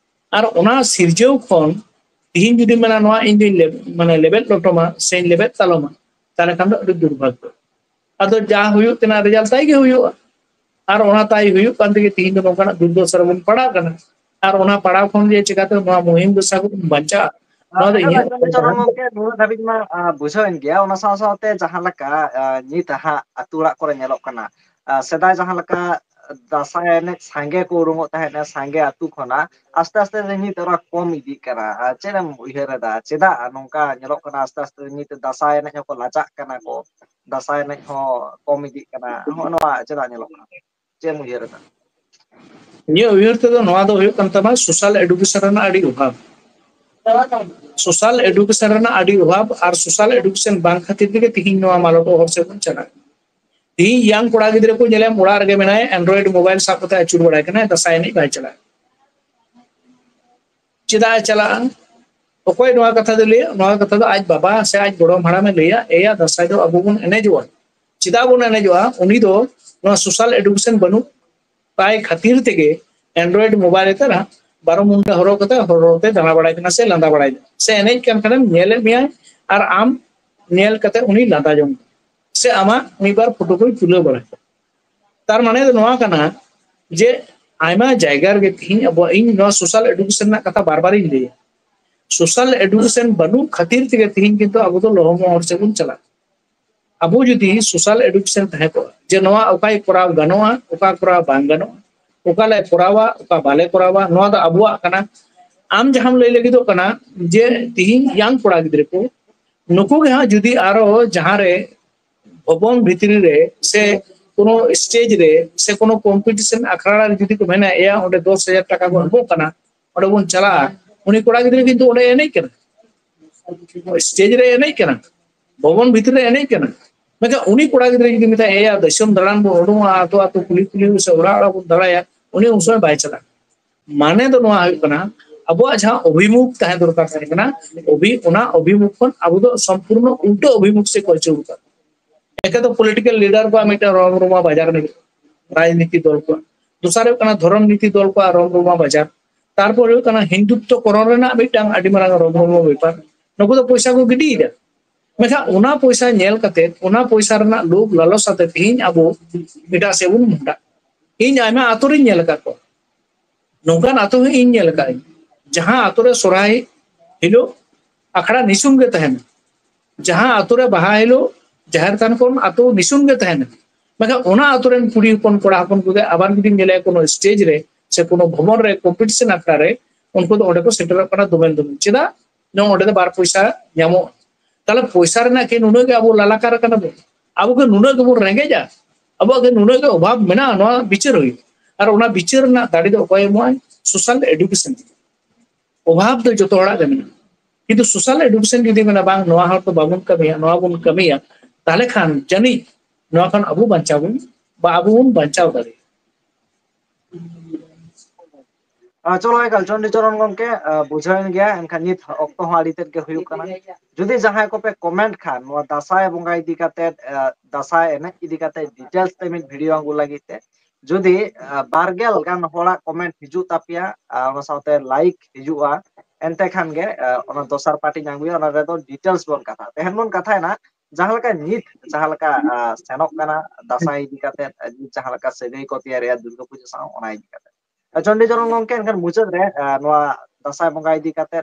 ᱟᱨ ᱚᱱᱟ ᱥᱤᱨᱡᱟᱹᱣ ᱠᱷᱚᱱ ᱛᱤᱦᱤᱧ ᱡᱩᱫᱤ ᱢᱮᱱᱟ ᱱᱚᱣᱟ ᱤᱧ ᱫᱚᱧ ᱞᱮᱵ-, ᱢᱟᱱᱮ ᱞᱮᱵᱮᱫ ᱞᱚᱴᱚᱢᱟ ᱥᱮᱧ ᱞᱮᱵᱮᱫ ᱛᱟᱞᱚᱢᱟ, ᱛᱟᱦᱞᱮ ᱠᱷᱟᱱ ᱫᱚ ᱟᱹᱰᱤ ᱫᱩᱨᱵᱷᱟᱜᱽᱜᱚ᱾ ᱟᱫᱚ ᱡᱟ ᱦᱩᱭᱩᱜ ᱛᱮᱱᱟᱜ ᱨᱮᱡᱟᱞᱴ ᱛᱟᱭ ᱜᱮ ᱦᱩᱭᱩᱜᱼᱟ᱾ ᱟᱨ ᱚᱱᱟ ᱛᱟᱭ ᱦᱩᱭᱩᱜ ᱠᱟᱱ ᱛᱮᱜᱮ ᱛᱤᱦᱤᱧ ᱫᱚ ᱱᱚᱝᱠᱟᱱᱟᱜ ᱫᱩᱨᱫᱚᱥᱟ ᱨᱮᱵᱚᱱ ᱯᱟᱲᱟᱜ ᱠᱟᱱᱟ᱾ ᱟᱨ ᱚᱱᱟ ᱯᱟᱲᱟᱣ ᱠᱷᱚᱱ ᱡᱮ ᱪᱤᱠᱟᱹᱛᱮ ᱱᱚᱣᱟ ᱢᱩᱦᱤᱢ ᱫᱚᱥᱟ ᱠᱚᱵᱚᱱ ᱵᱟᱧᱪᱟᱜᱼᱟ, ᱱᱚᱣᱟ ᱫᱚ ᱟᱪᱪᱷᱟ, ᱤᱧᱟᱹᱜ ᱟᱪᱪᱷᱟ, ᱪᱚᱨᱚᱱ ᱜᱚᱢᱠᱮ, ᱱᱩᱱᱟᱹᱜ ᱫᱷᱟᱹᱵᱤᱡ ᱢᱟ, ᱟ, ᱵᱩᱡᱷᱟᱹᱣᱮᱱ ᱜᱮᱭᱟ᱾ ᱚᱱᱟ ᱥᱟᱶ ᱥᱟᱶᱛᱮ ᱡᱟᱦᱟᱸ ᱞᱮᱠᱟ, ᱟ, ᱱᱤᱛ ᱦᱟᱸᱜ ᱟᱹᱛᱩ ᱚᱲᱟᱜ ᱠᱚᱨᱮ ᱧᱮᱞᱚᱜ ᱠᱟᱱᱟ, ᱟ, ᱥᱮᱫᱟᱭ ᱡᱟᱦᱟᱸ ᱞᱮᱠᱟ ᱫᱟᱸᱥᱟᱭ ᱮᱱᱮᱡ ᱥᱟᱸᱜᱮ ᱠᱚ ᱩᱰᱩᱝᱚᱜ ᱛᱟᱦᱮᱸᱫ ᱥᱟᱸᱜᱮ ᱟᱹᱛᱩ ᱠᱷᱚᱱᱟᱜ, ᱟᱥᱛᱮ ᱟᱥᱛᱮ ᱛᱮ ᱱᱤᱛ ᱚᱱᱟ ᱠᱚᱢ ᱤᱫᱤᱜ ᱠᱟᱱᱟ᱾ ᱟ, ᱪᱮᱫ ᱮᱢ ᱩᱭᱦᱟᱹᱨ ᱮᱫᱟ, ᱪᱮᱫᱟᱜ ᱱᱚᱝᱠᱟ ᱧᱮᱞᱚᱜ ᱠᱟᱱᱟ? ᱟᱥᱛᱮ ᱟᱥᱛᱮ ᱛᱮ ᱱᱤᱛ ᱫᱟᱸᱥᱟᱭ ᱮᱱᱮᱡ ᱦᱚᱸᱠᱚ ᱞᱟᱡᱟᱜ ᱠᱟᱱᱟ ᱠᱚ, ᱫᱟᱸᱥᱟᱭ ᱮᱱᱮᱡ ᱦᱚᱸ ᱠᱚᱢ ᱤᱫᱤᱜ ᱠᱟᱱᱟ᱾ ᱱᱚᱜᱼᱚ ᱱᱚᱣᱟ ᱪᱮᱫᱟᱜ ᱧᱮᱞᱚᱜ ᱠᱟᱱᱟ? ᱪᱮᱫ ᱮᱢ ᱩᱭᱦᱟᱹᱨ ᱮᱫᱟ? ᱤᱧᱟᱹᱜ ᱩᱭᱦᱟᱹᱨ ᱛᱮᱫᱚ ᱱᱚᱣᱟ ᱫᱚ ᱦᱩᱭᱩᱜ ᱠᱟᱱ ᱛᱟᱢᱟ ᱥᱳᱥᱟᱞ ᱮᱰᱩᱠᱮᱥᱚᱱ ᱨᱮᱱᱟᱜ ᱟᱹᱰᱤ ᱚᱵᱷᱟᱵᱽ᱾ ᱥᱳᱥᱟᱞ ᱮᱰᱩᱠᱮᱥᱚᱱ ᱨᱮᱱᱟᱜ ᱟᱹᱰᱤ ᱚᱵᱷᱟᱵᱽ, ᱟᱨ ᱥᱳᱥᱟᱞ ᱮᱰᱩᱠᱮᱥᱚᱱ ᱵᱟᱝ ᱠᱷᱟᱹᱛᱤᱨ ᱛᱮᱜᱮ ᱛᱤᱦᱤᱧ ᱱᱚᱣᱟ ᱢᱟᱞᱚᱴᱚᱜ ᱦᱚᱨ ᱥᱮᱫ ᱵᱚᱱ ᱪᱟᱞᱟᱜ ᱠᱟᱱᱟ᱾ ᱛᱤᱦᱤᱧ ᱤᱭᱟᱝ ᱠᱚᱲᱟ ᱜᱤᱫᱽᱨᱟᱹ ᱠᱚ ᱧᱮᱞᱮᱢ ᱚᱲᱟᱜ ᱨᱮᱜᱮ ᱢᱮᱱᱟᱭᱟ, ᱮᱱᱰᱨᱚᱭᱮᱰ ᱢᱳᱵᱟᱭᱤᱞ ᱥᱟᱵ ᱠᱟᱛᱮ ᱟᱹᱪᱩᱨ ᱵᱟᱲᱟᱭ ᱠᱟᱱᱟᱭ, ᱫᱟᱸᱥᱟᱭ ᱮᱱᱮᱡ ᱵᱟᱭ ᱪᱟᱞᱟᱜᱼᱟ᱾ ᱪᱮᱫᱟᱜ ᱮ ᱪᱟᱞᱟᱜᱼᱟ? ᱚᱠᱚᱭ ᱱᱚᱣᱟ ᱠᱟᱛᱷᱟ ᱫᱚᱭ ᱞᱟᱹᱭᱟ? ᱱᱚᱣᱟ ᱠᱟᱛᱷᱟ ᱫᱚ ᱟᱡ ᱵᱟᱵᱟ ᱥᱮ ᱟᱡ ᱜᱚᱲᱚᱢ ᱦᱟᱲᱟᱢᱮ ᱞᱟᱹᱭᱟ, ᱮᱭᱟ, ᱫᱟᱸᱥᱟᱭ ᱫᱚ ᱟᱵᱚ ᱵᱚᱱ ᱮᱱᱮᱡᱚᱜᱼᱟ᱾ ᱪᱮᱫᱟᱜ ᱵᱚᱱ ᱮᱱᱮᱡᱚᱜᱼᱟ? ᱩᱱᱤ ᱫᱚ ᱱᱚᱣᱟ ᱥᱳᱥᱟᱞ ᱮᱰᱩᱠᱮᱥᱚᱱ ᱵᱟᱹᱱᱩᱜ ᱛᱟᱭ ᱠᱷᱟᱹᱛᱤᱨ ᱛᱮᱜᱮ ᱮᱱᱰᱨᱚᱭᱮᱰ ᱢᱳᱵᱟᱭᱤᱞ ᱛᱮ ᱱᱟᱦᱟᱜ ᱵᱟᱨᱚ ᱢᱩᱱᱰᱟ ᱦᱚᱨᱚᱜ ᱠᱟᱛᱮ ᱦᱚᱨ ᱦᱚᱨ ᱛᱮ ᱫᱟᱬᱟ ᱵᱟᱲᱟᱭ ᱠᱟᱱᱟ ᱥᱮ ᱞᱟᱸᱫᱟ ᱵᱟᱲᱟᱭ ᱠᱟᱱᱟ᱾ ᱥᱮ ᱮᱱᱮᱡ ᱠᱟᱱ ᱠᱷᱟᱱᱮᱢ ᱧᱮᱞᱮᱫ ᱢᱮᱭᱟᱭ ᱟᱨ ᱟᱢ ᱧᱮᱞ ᱠᱟᱛᱮ ᱩᱱᱤ ᱞᱟᱸᱫᱟ ᱡᱚᱝ ᱠᱟᱱᱟ, ᱥᱮ ᱟᱢᱟᱜ ᱢᱤᱫ ᱵᱟᱨ ᱯᱷᱳᱴᱳ ᱠᱚᱭ ᱛᱩᱞᱟᱹᱣ ᱵᱟᱲᱟᱭ ᱠᱟᱱᱟ᱾ ᱛᱟᱨ ᱢᱟᱱᱮ ᱫᱚ ᱱᱚᱣᱟ ᱠᱟᱱᱟ ᱡᱮ ᱟᱭᱢᱟ ᱡᱟᱭᱜᱟ ᱨᱮᱜᱮ ᱛᱤᱦᱤᱧ ᱟᱵᱚᱣᱟᱜ, ᱤᱧ ᱱᱚᱣᱟ ᱥᱳᱥᱟᱞ ᱮᱰᱩᱠᱮᱥᱚᱱ ᱨᱮᱱᱟᱜ ᱠᱟᱛᱷᱟ ᱵᱟᱨ ᱵᱟᱨᱤᱧ ᱞᱟᱹᱭᱟ, ᱥᱳᱥᱟᱞ ᱮᱰᱩᱠᱮᱥᱚᱱ ᱵᱟᱹᱱᱩᱜ ᱠᱷᱟᱹᱛᱤᱨ ᱛᱮᱜᱮ ᱛᱤᱦᱤᱧ ᱠᱤᱱᱛᱩ ᱟᱵᱚ ᱫᱚ ᱞᱚᱦᱚᱢᱚᱦᱚᱨ ᱥᱮᱫ ᱵᱚᱱ ᱪᱟᱞᱟᱜ᱾ ᱟᱵᱚ ᱡᱩᱫᱤ ᱥᱳᱥᱟᱞ ᱮᱰᱩᱠᱮᱥᱚᱱ ᱛᱟᱦᱮᱸ ᱠᱚᱜᱼᱟ ᱡᱮ ᱱᱚᱣᱟ ᱚᱠᱟᱭ ᱠᱚᱨᱟᱣ ᱜᱟᱱᱚᱜᱼᱟ, ᱚᱠᱟ ᱠᱚᱨᱟᱣ ᱵᱟᱝ ᱜᱟᱱᱚᱜᱼᱟ, ᱚᱠᱟ ᱞᱮ ᱠᱚᱨᱟᱣᱟ, ᱚᱠᱟ ᱵᱟᱞᱮ ᱠᱚᱨᱟᱣᱟ, ᱱᱚᱣᱟ ᱫᱚ ᱟᱵᱚᱣᱟᱜ ᱠᱟᱱᱟ᱾ ᱟᱢ ᱡᱟᱦᱟᱸᱢ ᱞᱟᱹᱭ ᱞᱟᱹᱜᱤᱫᱚᱜ ᱠᱟᱱᱟ ᱡᱮ ᱛᱤᱦᱤᱧ ᱤᱭᱟᱝ ᱠᱚᱲᱟ ᱜᱤᱫᱽᱨᱟᱹ ᱠᱚ, ᱱᱩᱠᱩ ᱜᱮ ᱦᱟᱸᱜ ᱡᱩᱫᱤ ᱟᱨᱚ ᱡᱟᱦᱟᱸ ᱨᱮ ᱵᱷᱚᱵᱚᱱ ᱵᱷᱤᱛᱨᱤ ᱨᱮ ᱥᱮ ᱠᱳᱱᱳ ᱥᱴᱮᱡ ᱨᱮ ᱥᱮ ᱠᱳᱱᱳ ᱠᱚᱢᱯᱤᱴᱤᱥᱚᱱ ᱟᱠᱷᱲᱟ ᱨᱮ ᱡᱩᱫᱤ ᱠᱚ ᱢᱮᱱᱟ, "ᱮᱭᱟ, ᱚᱸᱰᱮ ᱫᱚᱥ ᱦᱟᱡᱟᱨ ᱴᱟᱠᱟ ᱠᱚ ᱮᱢᱚᱜ ᱠᱟᱱᱟ, ᱚᱸᱰᱮ ᱵᱚᱱ ᱪᱟᱞᱟᱜᱼᱟ", ᱩᱱᱤ ᱠᱚᱲᱟ ᱜᱤᱫᱽᱨᱟᱹ ᱠᱤᱱᱛᱩ ᱚᱸᱰᱮ ᱮᱱᱮᱡ ᱠᱟᱱᱟ, ᱥᱴᱮᱡ ᱨᱮ ᱮᱱᱮᱡ ᱠᱟᱱᱟ, ᱵᱷᱚᱵᱚᱱ ᱵᱷᱤᱛᱨᱤ ᱨᱮ ᱮᱱᱮᱡ ᱠᱟᱱᱟ᱾ ᱢᱮᱱᱠᱷᱟᱱ ᱩᱱᱤ ᱠᱚᱲᱟ ᱜᱤᱫᱽᱨᱟᱹ ᱡᱩᱫᱤ ᱢᱮᱛᱟᱭᱟ, "ᱮᱭᱟ, ᱫᱤᱥᱚᱢ ᱫᱟᱬᱟᱱ ᱵᱚᱱ ᱩᱰᱩᱝᱚᱜᱼᱟ, ᱟᱛᱳ ᱟᱛᱳ ᱠᱩᱞᱦᱤ ᱠᱩᱞᱦᱤ ᱥᱮ ᱚᱲᱟᱜ ᱚᱲᱟᱜ ᱵᱚᱱ ᱫᱟᱬᱟᱭᱟ", ᱩᱱᱤ ᱩᱱ ᱥᱚᱢᱚᱭ ᱵᱟᱭ ᱪᱟᱞᱟᱜᱼᱟ᱾ ᱢᱟᱱᱮ ᱫᱚ ᱱᱚᱣᱟ ᱦᱩᱭᱩᱜ ᱠᱟᱱᱟ, ᱟᱵᱚᱣᱟᱜ ᱡᱟᱦᱟᱸ ᱚᱵᱷᱤᱢᱩᱠᱷ ᱛᱟᱦᱮᱸ ᱫᱚᱨᱠᱟᱨ ᱛᱟᱦᱮᱸ ᱠᱟᱱᱟ, ᱚᱵᱷᱤ-, ᱚᱱᱟ ᱚᱵᱷᱤᱢᱩᱠᱷ ᱠᱷᱚᱱ ᱟᱵᱚ ᱫᱚ ᱥᱚᱢᱯᱩᱨᱱᱚ ᱩᱞᱴᱟᱹ ᱚᱵᱷᱤᱢᱩᱠᱷ ᱥᱮᱫ ᱠᱚ ᱟᱹᱪᱩᱨ ᱟᱠᱟᱫ᱾ ᱮᱠᱮ ᱫᱚ ᱯᱚᱞᱤᱴᱤᱠᱟᱞ ᱞᱤᱰᱟᱨ ᱠᱚᱣᱟᱜ ᱢᱤᱫᱴᱟᱝ ᱨᱚᱢ ᱨᱚᱢᱟ ᱵᱟᱡᱟᱨ ᱢᱮᱱᱟᱜᱼᱟ, ᱨᱟᱡᱽᱱᱤᱛᱤ ᱫᱚᱞ ᱠᱚᱣᱟᱜ᱾ ᱫᱚᱥᱟᱨ ᱦᱩᱭᱩᱜ ᱠᱟᱱᱟ ᱫᱷᱚᱨᱚᱢ ᱱᱤᱛᱤ ᱫᱚᱞ ᱠᱚᱣᱟᱜ ᱨᱚᱢ ᱨᱚᱢᱟ ᱵᱟᱡᱟᱨ᱾ ᱛᱟᱨᱯᱚᱨ ᱦᱩᱭᱩᱜ ᱠᱟᱱᱟ ᱦᱤᱱᱫᱩᱛᱛᱚ ᱠᱚᱨᱚᱱ ᱨᱮᱱᱟᱜ ᱢᱤᱫᱴᱟᱝ ᱟᱹᱰᱤ ᱢᱟᱨᱟᱝ ᱨᱚᱢ ᱨᱚᱢᱟ ᱵᱮᱯᱟᱨ᱾ ᱱᱩᱠᱩ ᱫᱚ ᱯᱚᱭᱥᱟ ᱠᱚ ᱜᱤᱰᱤᱭᱮᱫᱟ᱾ ᱢᱮᱱᱠᱷᱟᱱ ᱚᱱᱟ ᱯᱚᱭᱥᱟ ᱧᱮᱞ ᱠᱟᱛᱮ, ᱚᱱᱟ ᱯᱚᱭᱥᱟ ᱨᱮᱱᱟᱜ ᱞᱳᱵᱷ ᱞᱟᱞᱚᱥ ᱟᱛᱮ ᱛᱮᱦᱤᱧ ᱟᱵᱚ ᱮᱴᱟᱜ ᱥᱮᱫ ᱵᱚᱱ ᱢᱚᱦᱰᱟᱜ᱾ ᱤᱧ ᱟᱭᱢᱟ ᱟᱛᱳ ᱨᱤᱧ ᱧᱮᱞ ᱟᱠᱟᱫ ᱠᱚᱣᱟ, ᱱᱚᱝᱠᱟᱱ ᱟᱛᱳ ᱦᱚᱸ ᱤᱧ ᱧᱮᱞ ᱟᱠᱟᱫᱟᱹᱧ, ᱡᱟᱦᱟᱸ ᱟᱛᱳ ᱨᱮ ᱥᱚᱨᱦᱟᱭ ᱦᱤᱞᱳᱜ ᱟᱠᱷᱲᱟ ᱱᱤᱥᱩᱱ ᱜᱮ ᱛᱟᱦᱮᱱᱟ, ᱡᱟᱦᱟᱸ ᱟᱛᱳ ᱨᱮ ᱵᱟᱦᱟ ᱦᱤᱞᱳᱜ ᱡᱟᱦᱮᱨ ᱛᱷᱟᱱ ᱠᱷᱚᱱ ᱟᱛᱳ ᱱᱤᱥᱩᱱ ᱜᱮ ᱛᱟᱦᱮᱱᱟ᱾ ᱢᱮᱱᱠᱷᱟᱱ ᱚᱱᱟ ᱟᱛᱳ ᱨᱮᱱ ᱠᱩᱲᱤ ᱦᱚᱯᱚᱱ, ᱠᱚᱲᱟ ᱦᱚᱯᱚᱱ ᱠᱚᱜᱮ ᱟᱵᱟᱨ ᱡᱩᱫᱤᱢ ᱧᱮᱞᱮᱭᱟ ᱠᱳᱱᱳ ᱥᱴᱮᱡ ᱨᱮ ᱥᱮ ᱠᱳᱱᱳ ᱵᱷᱚᱵᱚᱱ ᱨᱮ, ᱠᱚᱢᱯᱤᱴᱤᱥᱚᱱ ᱟᱠᱷᱲᱟ ᱨᱮ, ᱩᱱᱠᱩ ᱫᱚ ᱚᱸᱰᱮ ᱠᱚ ᱥᱮᱴᱮᱨᱚᱜ ᱠᱟᱱᱟ ᱫᱚᱢᱮᱞ ᱫᱚᱢᱮᱞ᱾ ᱪᱮᱫᱟᱜ? ᱱᱚᱣᱟ ᱚᱸᱰᱮ ᱫᱚ ᱵᱟᱨ ᱯᱚᱭᱥᱟ ᱧᱟᱢᱚᱜᱼᱟ᱾ ᱛᱟᱦᱞᱮ ᱯᱚᱭᱥᱟ ᱨᱮᱱᱟᱜ ᱠᱤ ᱱᱩᱱᱟᱹᱜ ᱜᱮ ᱟᱵᱚ ᱞᱟᱞᱟᱠᱟᱨ ᱠᱟᱱᱟ ᱵᱚᱱ? ᱟᱵᱚ ᱠᱤ ᱱᱩᱱᱟᱹᱜ ᱜᱮᱵᱚᱱ ᱨᱮᱸᱜᱮᱡᱼᱟ? ᱟᱵᱚᱣᱟᱜ ᱠᱤ ᱱᱩᱱᱟᱹᱜ ᱜᱮ ᱚᱵᱷᱟᱵ ᱢᱮᱱᱟᱜᱼᱟ? ᱱᱚᱣᱟ ᱵᱤᱪᱟᱹᱨ ᱦᱩᱭᱩᱜᱼᱟ᱾ ᱟᱨ ᱚᱱᱟ ᱵᱤᱪᱟᱹᱨ ᱨᱮᱱᱟᱜ ᱫᱟᱲᱮ ᱫᱚ ᱚᱠᱚᱭ ᱮᱢᱚᱜᱼᱟᱭ? Social education. ᱚᱵᱷᱟᱵ ᱫᱚ ᱡᱚᱛᱚ ᱦᱚᱲᱟᱜ ᱜᱮ ᱢᱮᱱᱟᱜᱼᱟ, ᱠᱤᱱᱛᱩ ᱥᱳᱥᱟᱞ ᱮᱰᱩᱠᱮᱥᱚᱱ ᱡᱩᱫᱤ ᱢᱮᱱᱟ, "ᱵᱟᱝ, ᱱᱚᱣᱟ ᱦᱚᱲ ᱫᱚ ᱵᱟᱵᱚᱱ ᱠᱟᱹᱢᱤᱭᱟ, ᱱᱚᱣᱟ ᱵᱚᱱ ᱠᱟᱹᱢᱤᱭᱟ", ᱛᱟᱦᱞᱮ ᱠᱷᱟᱱ ᱡᱟᱹᱱᱤᱡ ᱱᱚᱣᱟ ᱠᱷᱚᱱ ᱟᱵᱚ ᱵᱟᱧᱪᱟᱣ ᱵᱚᱱ, ᱵᱟ ᱟᱵᱚ ᱵᱚᱱ ᱵᱟᱧᱪᱟᱣ ᱫᱟᱲᱮᱭᱟᱜᱼᱟ᱾ ᱟᱨ ᱪᱚᱞᱚ ᱮᱠᱟᱞ ᱪᱚᱱᱰᱤ ᱪᱚᱨᱚᱱ ᱜᱚᱢᱠᱮ, ᱟᱨ ᱵᱩᱡᱷᱟᱹᱣᱮᱱ ᱜᱮᱭᱟ᱾ ᱮᱱᱠᱷᱟᱱ ᱱᱤᱛ ᱚᱠᱛᱚ ᱦᱚᱸ ᱟᱹᱰᱤ ᱛᱮᱫ ᱜᱮ ᱦᱩᱭᱩᱜ ᱠᱟᱱᱟ᱾ ᱡᱩᱫᱤ ᱡᱟᱦᱟᱸᱭ ᱠᱚᱯᱮ ᱠᱚᱢᱮᱱᱴ ᱠᱷᱟᱱ ᱱᱚᱣᱟ ᱫᱟᱸᱥᱟᱭ ᱵᱚᱸᱜᱟ ᱤᱫᱤ ᱠᱟᱛᱮ, ᱟᱨ ᱫᱟᱸᱥᱟᱭ ᱮᱱᱮᱡ ᱤᱫᱤ ᱠᱟᱛᱮ ᱰᱤᱴᱮᱞᱥ ᱛᱮ ᱢᱤᱫ ᱵᱷᱤᱰᱤᱭᱳ ᱟᱹᱜᱩ ᱞᱟᱹᱜᱤᱫ ᱛᱮ, ᱡᱩᱫᱤ ᱟᱨ ᱵᱟᱨᱜᱮᱞ ᱜᱟᱱ ᱦᱚᱲᱟᱜ ᱠᱚᱢᱮᱱᱴ ᱦᱤᱡᱩᱜ ᱛᱟᱯᱮᱭᱟ, ᱟᱨ ᱚᱱᱟ ᱥᱟᱶᱛᱮ ᱞᱟᱭᱤᱠ ᱦᱤᱡᱩᱜᱼᱟ, ᱮᱱᱛᱮ ᱠᱷᱟᱱ ᱜᱮ ᱟᱨ ᱚᱱᱟ ᱫᱚᱥᱟᱨ ᱯᱟᱨᱴᱤᱧ ᱟᱹᱜᱩᱭᱟ᱾ ᱚᱱᱟ ᱨᱮᱫᱚ ᱰᱤᱴᱮᱞᱥ ᱵᱚᱱ ᱠᱟᱛᱷᱟ, ᱛᱮᱦᱮᱧ ᱵᱚᱱ ᱠᱟᱛᱷᱟᱭᱮᱱᱟ ᱡᱟᱦᱟᱸ ᱞᱮᱠᱟ ᱱᱤᱛ ᱡᱟᱦᱟᱸ ᱞᱮᱠᱟ ᱟᱨ ᱥᱮᱱᱚᱜ ᱠᱟᱱᱟ ᱫᱟᱸᱥᱟᱭ ᱤᱫᱤ ᱠᱟᱛᱮ, ᱱᱤᱛ ᱡᱟᱦᱟᱸ ᱞᱮᱠᱟ ᱥᱟᱹᱜᱟᱹᱭ ᱠᱚ ᱛᱮᱭᱟᱨᱮᱜᱼᱟ ᱫᱩᱨᱜᱟᱹ ᱯᱩᱡᱟᱹ ᱥᱟᱶ, ᱚᱱᱟ ᱤᱫᱤ ᱠᱟᱛᱮ᱾ ᱟᱨ ᱪᱚᱱᱰᱤ ᱪᱚᱨᱚᱱ ᱜᱚᱢᱠᱮ, ᱮᱱᱠᱷᱟᱱ ᱢᱩᱪᱟᱹᱫ ᱨᱮ ᱟᱨ ᱱᱚᱣᱟ ᱫᱟᱸᱥᱟᱭ ᱵᱚᱸᱜᱟ ᱤᱫᱤ ᱠᱟᱛᱮ,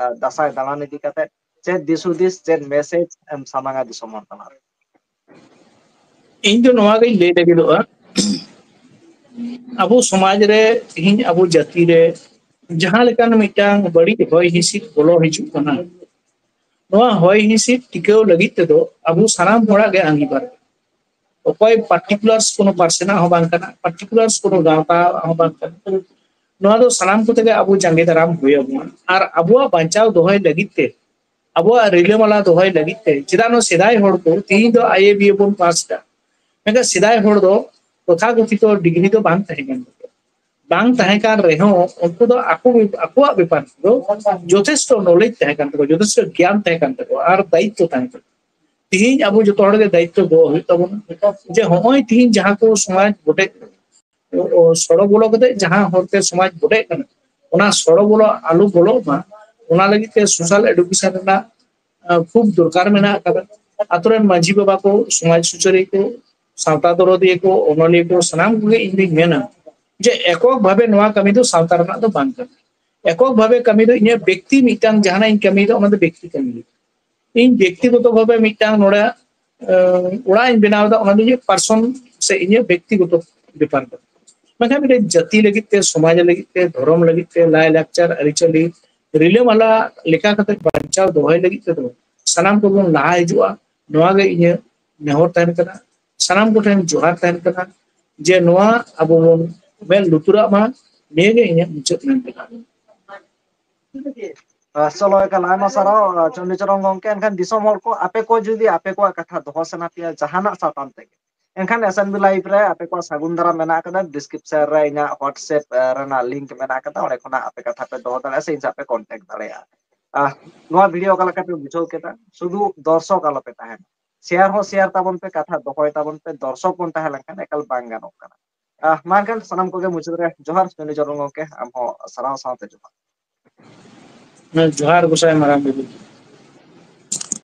ᱟᱨ ᱫᱟᱸᱥᱟᱭ ᱫᱟᱬᱟᱱ ᱤᱫᱤ ᱠᱟᱛᱮ ᱪᱮᱫ ᱫᱤᱥ ᱦᱩᱫᱤᱥ, ᱪᱮᱫ ᱢᱮᱥᱮᱡᱽ ᱮᱢ ᱥᱟᱢᱟᱝᱟ ᱫᱤᱥᱚᱢ ᱦᱚᱲ ᱛᱟᱞᱟᱨᱮ? ᱤᱧ ᱫᱚ ᱱᱚᱣᱟ ᱜᱤᱧ ᱞᱟᱹᱭ ᱞᱟᱹᱜᱤᱫᱚᱜᱼᱟ, ᱟᱵᱚ ᱥᱚᱢᱟᱡᱽ ᱨᱮ ᱛᱮᱦᱮᱧ ᱟᱵᱚ ᱡᱟᱹᱛᱤ ᱨᱮ ᱡᱟᱦᱟᱸ ᱞᱮᱠᱟᱱ ᱢᱤᱫᱴᱟᱝ ᱵᱟᱹᱲᱤᱡ ᱦᱚᱭ ᱦᱤᱸᱥᱤᱫ ᱵᱚᱞᱚ ᱦᱤᱡᱩᱜ ᱠᱟᱱᱟ, ᱱᱚᱣᱟ ᱦᱚᱭ ᱦᱤᱸᱥᱤᱫ ᱴᱤᱠᱟᱹᱣ ᱞᱟᱹᱜᱤᱫ ᱛᱮᱫᱚ ᱟᱵᱚ ᱥᱟᱱᱟᱢ ᱦᱚᱲᱟᱜ ᱜᱮ ᱟᱸᱜᱤᱵᱷᱟᱨ᱾ ᱚᱠᱚᱭ ᱯᱟᱨᱴᱤᱠᱩᱞᱟᱨᱥ ᱠᱳᱱᱳ ᱯᱟᱨᱥᱮᱱᱟᱜ ᱦᱚᱸ ᱵᱟᱝ ᱠᱟᱱᱟ, ᱯᱟᱨᱴᱤᱠᱩᱞᱟᱨᱥ ᱠᱳᱱᱳ ᱜᱟᱶᱛᱟ ᱦᱚᱸ ᱵᱟᱝ ᱠᱟᱱᱟ᱾ ᱱᱚᱣᱟ ᱫᱚ ᱥᱟᱱᱟᱢ ᱠᱚᱛᱮ ᱜᱮ ᱟᱵᱚ ᱡᱟᱸᱜᱮ ᱫᱟᱨᱟᱢ ᱦᱩᱭ ᱟᱵᱚᱱᱟ᱾ ᱟᱨ ᱟᱵᱚᱣᱟᱜ ᱵᱟᱧᱪᱟᱣ ᱫᱚᱦᱚᱭ ᱞᱟᱹᱜᱤᱫ ᱛᱮ, ᱟᱵᱚᱣᱟᱜ ᱨᱤᱞᱟᱹᱢᱟᱞᱟ ᱫᱚᱦᱚᱭ ᱞᱟᱹᱜᱤᱫ ᱛᱮ, ᱪᱮᱫᱟᱜ ᱱᱚᱣᱟ ᱥᱮᱫᱟᱭ ᱦᱚᱲ ᱠᱚ ᱛᱮᱦᱮᱧ ᱫᱚ ᱟᱭ ᱮ ᱵᱤ ᱮ ᱵᱚᱱ ᱯᱟᱥ ᱮᱫᱟ, ᱢᱮᱱᱠᱷᱟᱱ ᱥᱮᱫᱟᱭ ᱦᱚᱲ ᱫᱚ ᱛᱚᱛᱷᱟᱠᱚᱛᱷᱤᱛᱚ ᱰᱤᱜᱽᱨᱤ ᱫᱚ ᱵᱟᱝ ᱛᱟᱦᱮᱸ ᱠᱟᱱ ᱛᱟᱠᱚᱣᱟ᱾ ᱵᱟᱝ ᱛᱟᱦᱮᱸ ᱠᱟᱱ ᱨᱮᱦᱚᱸ ᱩᱱᱠᱩ ᱫᱚ ᱟᱠᱚ, ᱟᱠᱚᱣᱟᱜ ᱵᱮᱯᱟᱨ ᱛᱮᱫᱚ ᱡᱚᱛᱷᱮᱥᱴᱚ ᱱᱚᱞᱮᱡᱽ ᱛᱟᱦᱮᱸ ᱠᱟᱱ ᱛᱟᱠᱚᱣᱟ, ᱡᱚᱛᱷᱮᱥᱴᱚ ᱜᱮᱭᱟᱱ ᱛᱟᱦᱮᱸ ᱠᱟᱱ ᱛᱟᱠᱚᱣᱟ ᱟᱨ ᱫᱟᱭᱤᱛᱛᱚ ᱛᱟᱦᱮᱸ ᱠᱟᱱᱟ᱾ ᱛᱮᱦᱮᱧ ᱟᱵᱚ ᱡᱚᱛᱚ ᱦᱚᱲ ᱜᱮ ᱫᱟᱭᱤᱛᱛᱚ ᱫᱚᱦᱚ ᱦᱩᱭᱩᱜ ᱛᱟᱵᱚᱱᱟ ᱡᱮ ᱦᱚᱸᱜᱼᱚᱭ ᱛᱮᱦᱮᱧ ᱡᱟᱦᱟᱸ ᱠᱚ ᱥᱚᱢᱟᱡᱽ ᱵᱚᱰᱮ, ᱥᱚᱲᱚ ᱵᱚᱞᱚ ᱠᱟᱛᱮ ᱡᱟᱦᱟᱸ ᱦᱚᱨᱛᱮ ᱥᱚᱢᱟᱡᱽ ᱵᱚᱰᱮᱜ ᱠᱟᱱᱟ, ᱚᱱᱟ ᱥᱚᱲᱚ ᱵᱚᱞᱚ ᱟᱞᱚ ᱵᱚᱞᱚᱜ ᱢᱟ, ᱚᱱᱟ ᱞᱟᱹᱜᱤᱫ ᱛᱮ ᱥᱳᱥᱟᱞ ᱮᱰᱩᱠᱮᱥᱚᱱ ᱨᱮᱱᱟᱜ ᱟᱸ, ᱠᱷᱩᱵ ᱫᱚᱨᱠᱟᱨ ᱢᱮᱱᱟᱜ ᱟᱠᱟᱫᱟ᱾ ᱟᱛᱳ ᱨᱮᱱ ᱢᱟᱹᱡᱷᱤ ᱵᱟᱵᱟ ᱠᱚ, ᱥᱚᱢᱟᱡᱽ ᱥᱩᱥᱟᱹᱨᱤᱭᱟᱹ ᱠᱚ, ᱥᱟᱶᱛᱟ ᱫᱚᱨᱚᱫᱤᱭᱟᱹ ᱠᱚ, ᱚᱱᱚᱞᱤᱭᱟᱹ ᱠᱚ, ᱥᱟᱱᱟᱢ ᱠᱚᱜᱮ ᱤᱧ ᱫᱩᱧ ᱢᱮᱱᱟ ᱡᱮ ᱮᱠᱚᱠ ᱵᱷᱟᱵᱮ ᱱᱚᱣᱟ ᱠᱟᱹᱢᱤ ᱫᱚ ᱥᱟᱶᱛᱟ ᱨᱮᱱᱟᱜ ᱫᱚ ᱵᱟᱝ ᱠᱟᱱᱟ᱾ ᱮᱠᱚᱠ ᱵᱷᱟᱵᱮ ᱠᱟᱹᱢᱤ ᱫᱚ ᱤᱧᱟᱹᱜ ᱵᱮᱠᱛᱤ ᱢᱤᱫᱴᱟᱝ ᱡᱟᱦᱟᱱᱟᱜ ᱤᱧ ᱠᱟᱹᱢᱤᱭᱮᱫᱟ, ᱚᱱᱟ ᱫᱚ ᱵᱮᱠᱛᱤ ᱠᱟᱹᱢᱤ ᱜᱮ᱾ ᱤᱧ ᱵᱮᱠᱛᱤᱜᱚᱛᱚ ᱵᱷᱟᱵᱮ ᱢᱤᱫᱴᱟᱝ ᱱᱚᱰᱮ, ᱟᱸ, ᱚᱲᱟᱜ ᱤᱧ ᱵᱮᱱᱟᱣ ᱮᱫᱟ, ᱚᱱᱟ ᱫᱚ ᱤᱧᱟᱹᱜ ᱯᱟᱨᱥᱚᱱ ᱥᱮ ᱤᱧᱟᱹᱜ ᱵᱮᱠᱛᱤᱜᱚᱛᱚ ᱵᱮᱯᱟᱨ ᱠᱟᱱᱟ᱾ ᱢᱮᱱᱠᱷᱟᱱ ᱢᱤᱫᱴᱮᱱ ᱡᱟᱹᱛᱤ ᱞᱟᱹᱜᱤᱫ ᱛᱮ, ᱥᱚᱢᱟᱡᱽ ᱞᱟᱹᱜᱤᱫ ᱛᱮ, ᱫᱷᱚᱨᱚᱢ ᱞᱟᱹᱜᱤᱫ ᱛᱮ, ᱞᱟᱭᱼᱞᱟᱠᱪᱟᱨ, ᱟᱹᱨᱤᱪᱟᱹᱞᱤ ᱨᱤᱞᱟᱹᱢᱟᱞᱟ ᱞᱮᱠᱟ ᱠᱟᱛᱮ ᱵᱟᱧᱪᱟᱣ ᱫᱚᱦᱚᱭ ᱞᱟᱹᱜᱤᱫ ᱛᱮᱫᱚ ᱥᱟᱱᱟᱢ ᱠᱚᱵᱚᱱ ᱞᱟᱦᱟ ᱦᱤᱡᱩᱜᱼᱟ, ᱱᱚᱣᱟ ᱜᱮ ᱤᱧᱟᱹᱜ ᱱᱮᱦᱚᱨ ᱛᱟᱦᱮᱱ ᱠᱟᱱᱟ᱾ ᱥᱟᱱᱟᱢ ᱠᱚᱴᱷᱮᱱ ᱡᱚᱦᱟᱨ ᱛᱟᱦᱮᱱ ᱠᱟᱱᱟ ᱡᱮ ᱱᱚᱣᱟ ᱟᱵᱚ ᱵᱚᱱ ᱢᱮᱫ ᱞᱩᱛᱩᱨᱟᱜ ᱢᱟ, ᱱᱤᱭᱟᱹ ᱜᱮ ᱤᱧᱟᱹᱜ ᱢᱩᱪᱟᱹᱫ ᱢᱮᱱ ᱛᱮᱱᱟᱜ᱾ ᱟᱦ, ᱪᱚᱞᱚ, ᱮᱠᱟᱞ ᱟᱭᱢᱟ ᱥᱟᱨᱦᱟᱣ, ᱟᱦ, ᱪᱚᱱᱰᱤᱪᱚᱨᱚᱱ ᱜᱚᱝᱠᱮ᱾ ᱮᱱᱠᱷᱟᱱ ᱫᱤᱥᱚᱢ ᱦᱚᱲ ᱠᱚ, ᱟᱯᱮ ᱠᱚ ᱡᱩᱫᱤ ᱟᱯᱮ ᱠᱚᱣᱟᱜ ᱠᱟᱛᱷᱟ ᱫᱚᱦᱚ ᱥᱟᱱᱟ ᱯᱮᱭᱟ ᱡᱟᱦᱟᱱᱟᱜ ᱥᱟᱛᱟᱢ ᱛᱮᱜᱮ, ᱮᱱᱠᱷᱟᱱ S N B Live ᱨᱮ ᱟᱯᱮ ᱠᱚᱣᱟᱜ ᱥᱟᱹᱜᱩᱱ ᱫᱟᱨᱟᱢ ᱢᱮᱱᱟᱜ ᱟᱠᱟᱫᱟ᱾ Description ᱨᱮ ᱤᱧᱟᱹᱜ WhatsApp, ᱟᱦ, ᱨᱮᱱᱟᱜ link ᱢᱮᱱᱟᱜ ᱟᱠᱟᱫᱟ, ᱚᱸᱰᱮ ᱠᱷᱚᱱᱟᱜ ᱟᱯᱮ ᱠᱟᱛᱷᱟ ᱯᱮ ᱫᱚᱦᱚ ᱫᱟᱲᱮᱭᱟᱜᱼᱟ ᱥᱮ ᱤᱧ ᱥᱟᱶ ᱯᱮ contact ᱫᱟᱲᱮᱭᱟᱜᱼᱟ᱾ ᱟᱦ, ᱱᱚᱣᱟ video ᱚᱠᱟ ᱞᱮᱠᱟ ᱯᱮ ᱵᱩᱡᱷᱟᱹᱣ ᱠᱮᱫᱟ? ᱥᱩᱫᱷᱩ ᱫᱚᱨᱥᱚᱠ ᱟᱞᱚ ᱯᱮ ᱛᱟᱦᱮᱱᱟ, share ᱦᱚᱸ share ᱛᱟᱵᱚᱱ ᱯᱮ, ᱠᱟᱛᱷᱟ ᱫᱚᱦᱚᱭ ᱛᱟᱵᱚᱱ ᱯᱮ, ᱫᱚᱨᱥᱚᱠ ᱵᱚᱱ ᱛᱟᱦᱮᱸ ᱞᱮᱱᱠᱷᱟᱱ ᱮᱠᱟᱞ ᱵᱟᱝ ᱜᱟᱱᱚᱜ ᱠᱟᱱᱟ᱾ ᱟᱦ, ᱢᱟ ᱮᱱᱠᱷᱟᱱ ᱥᱟᱱᱟᱢ ᱠᱚᱜᱮ ᱢᱩᱪᱟᱹᱫ ᱨᱮ ᱡᱚᱦᱟᱨ, ᱪᱚᱱᱰᱤᱪᱚᱨᱚᱱ ᱜᱚᱝᱠᱮ, ᱟᱢ ᱦᱚᱸ ᱥᱟᱨᱦᱟᱣ ᱥᱟᱶᱛᱮ ᱡᱚᱦᱟᱨ᱾ ᱦᱮᱸ, ᱡᱚᱦᱟᱨ ᱜᱚᱸᱥᱟᱭ ᱢᱟᱨᱟᱝ ᱵᱩᱨᱩ᱾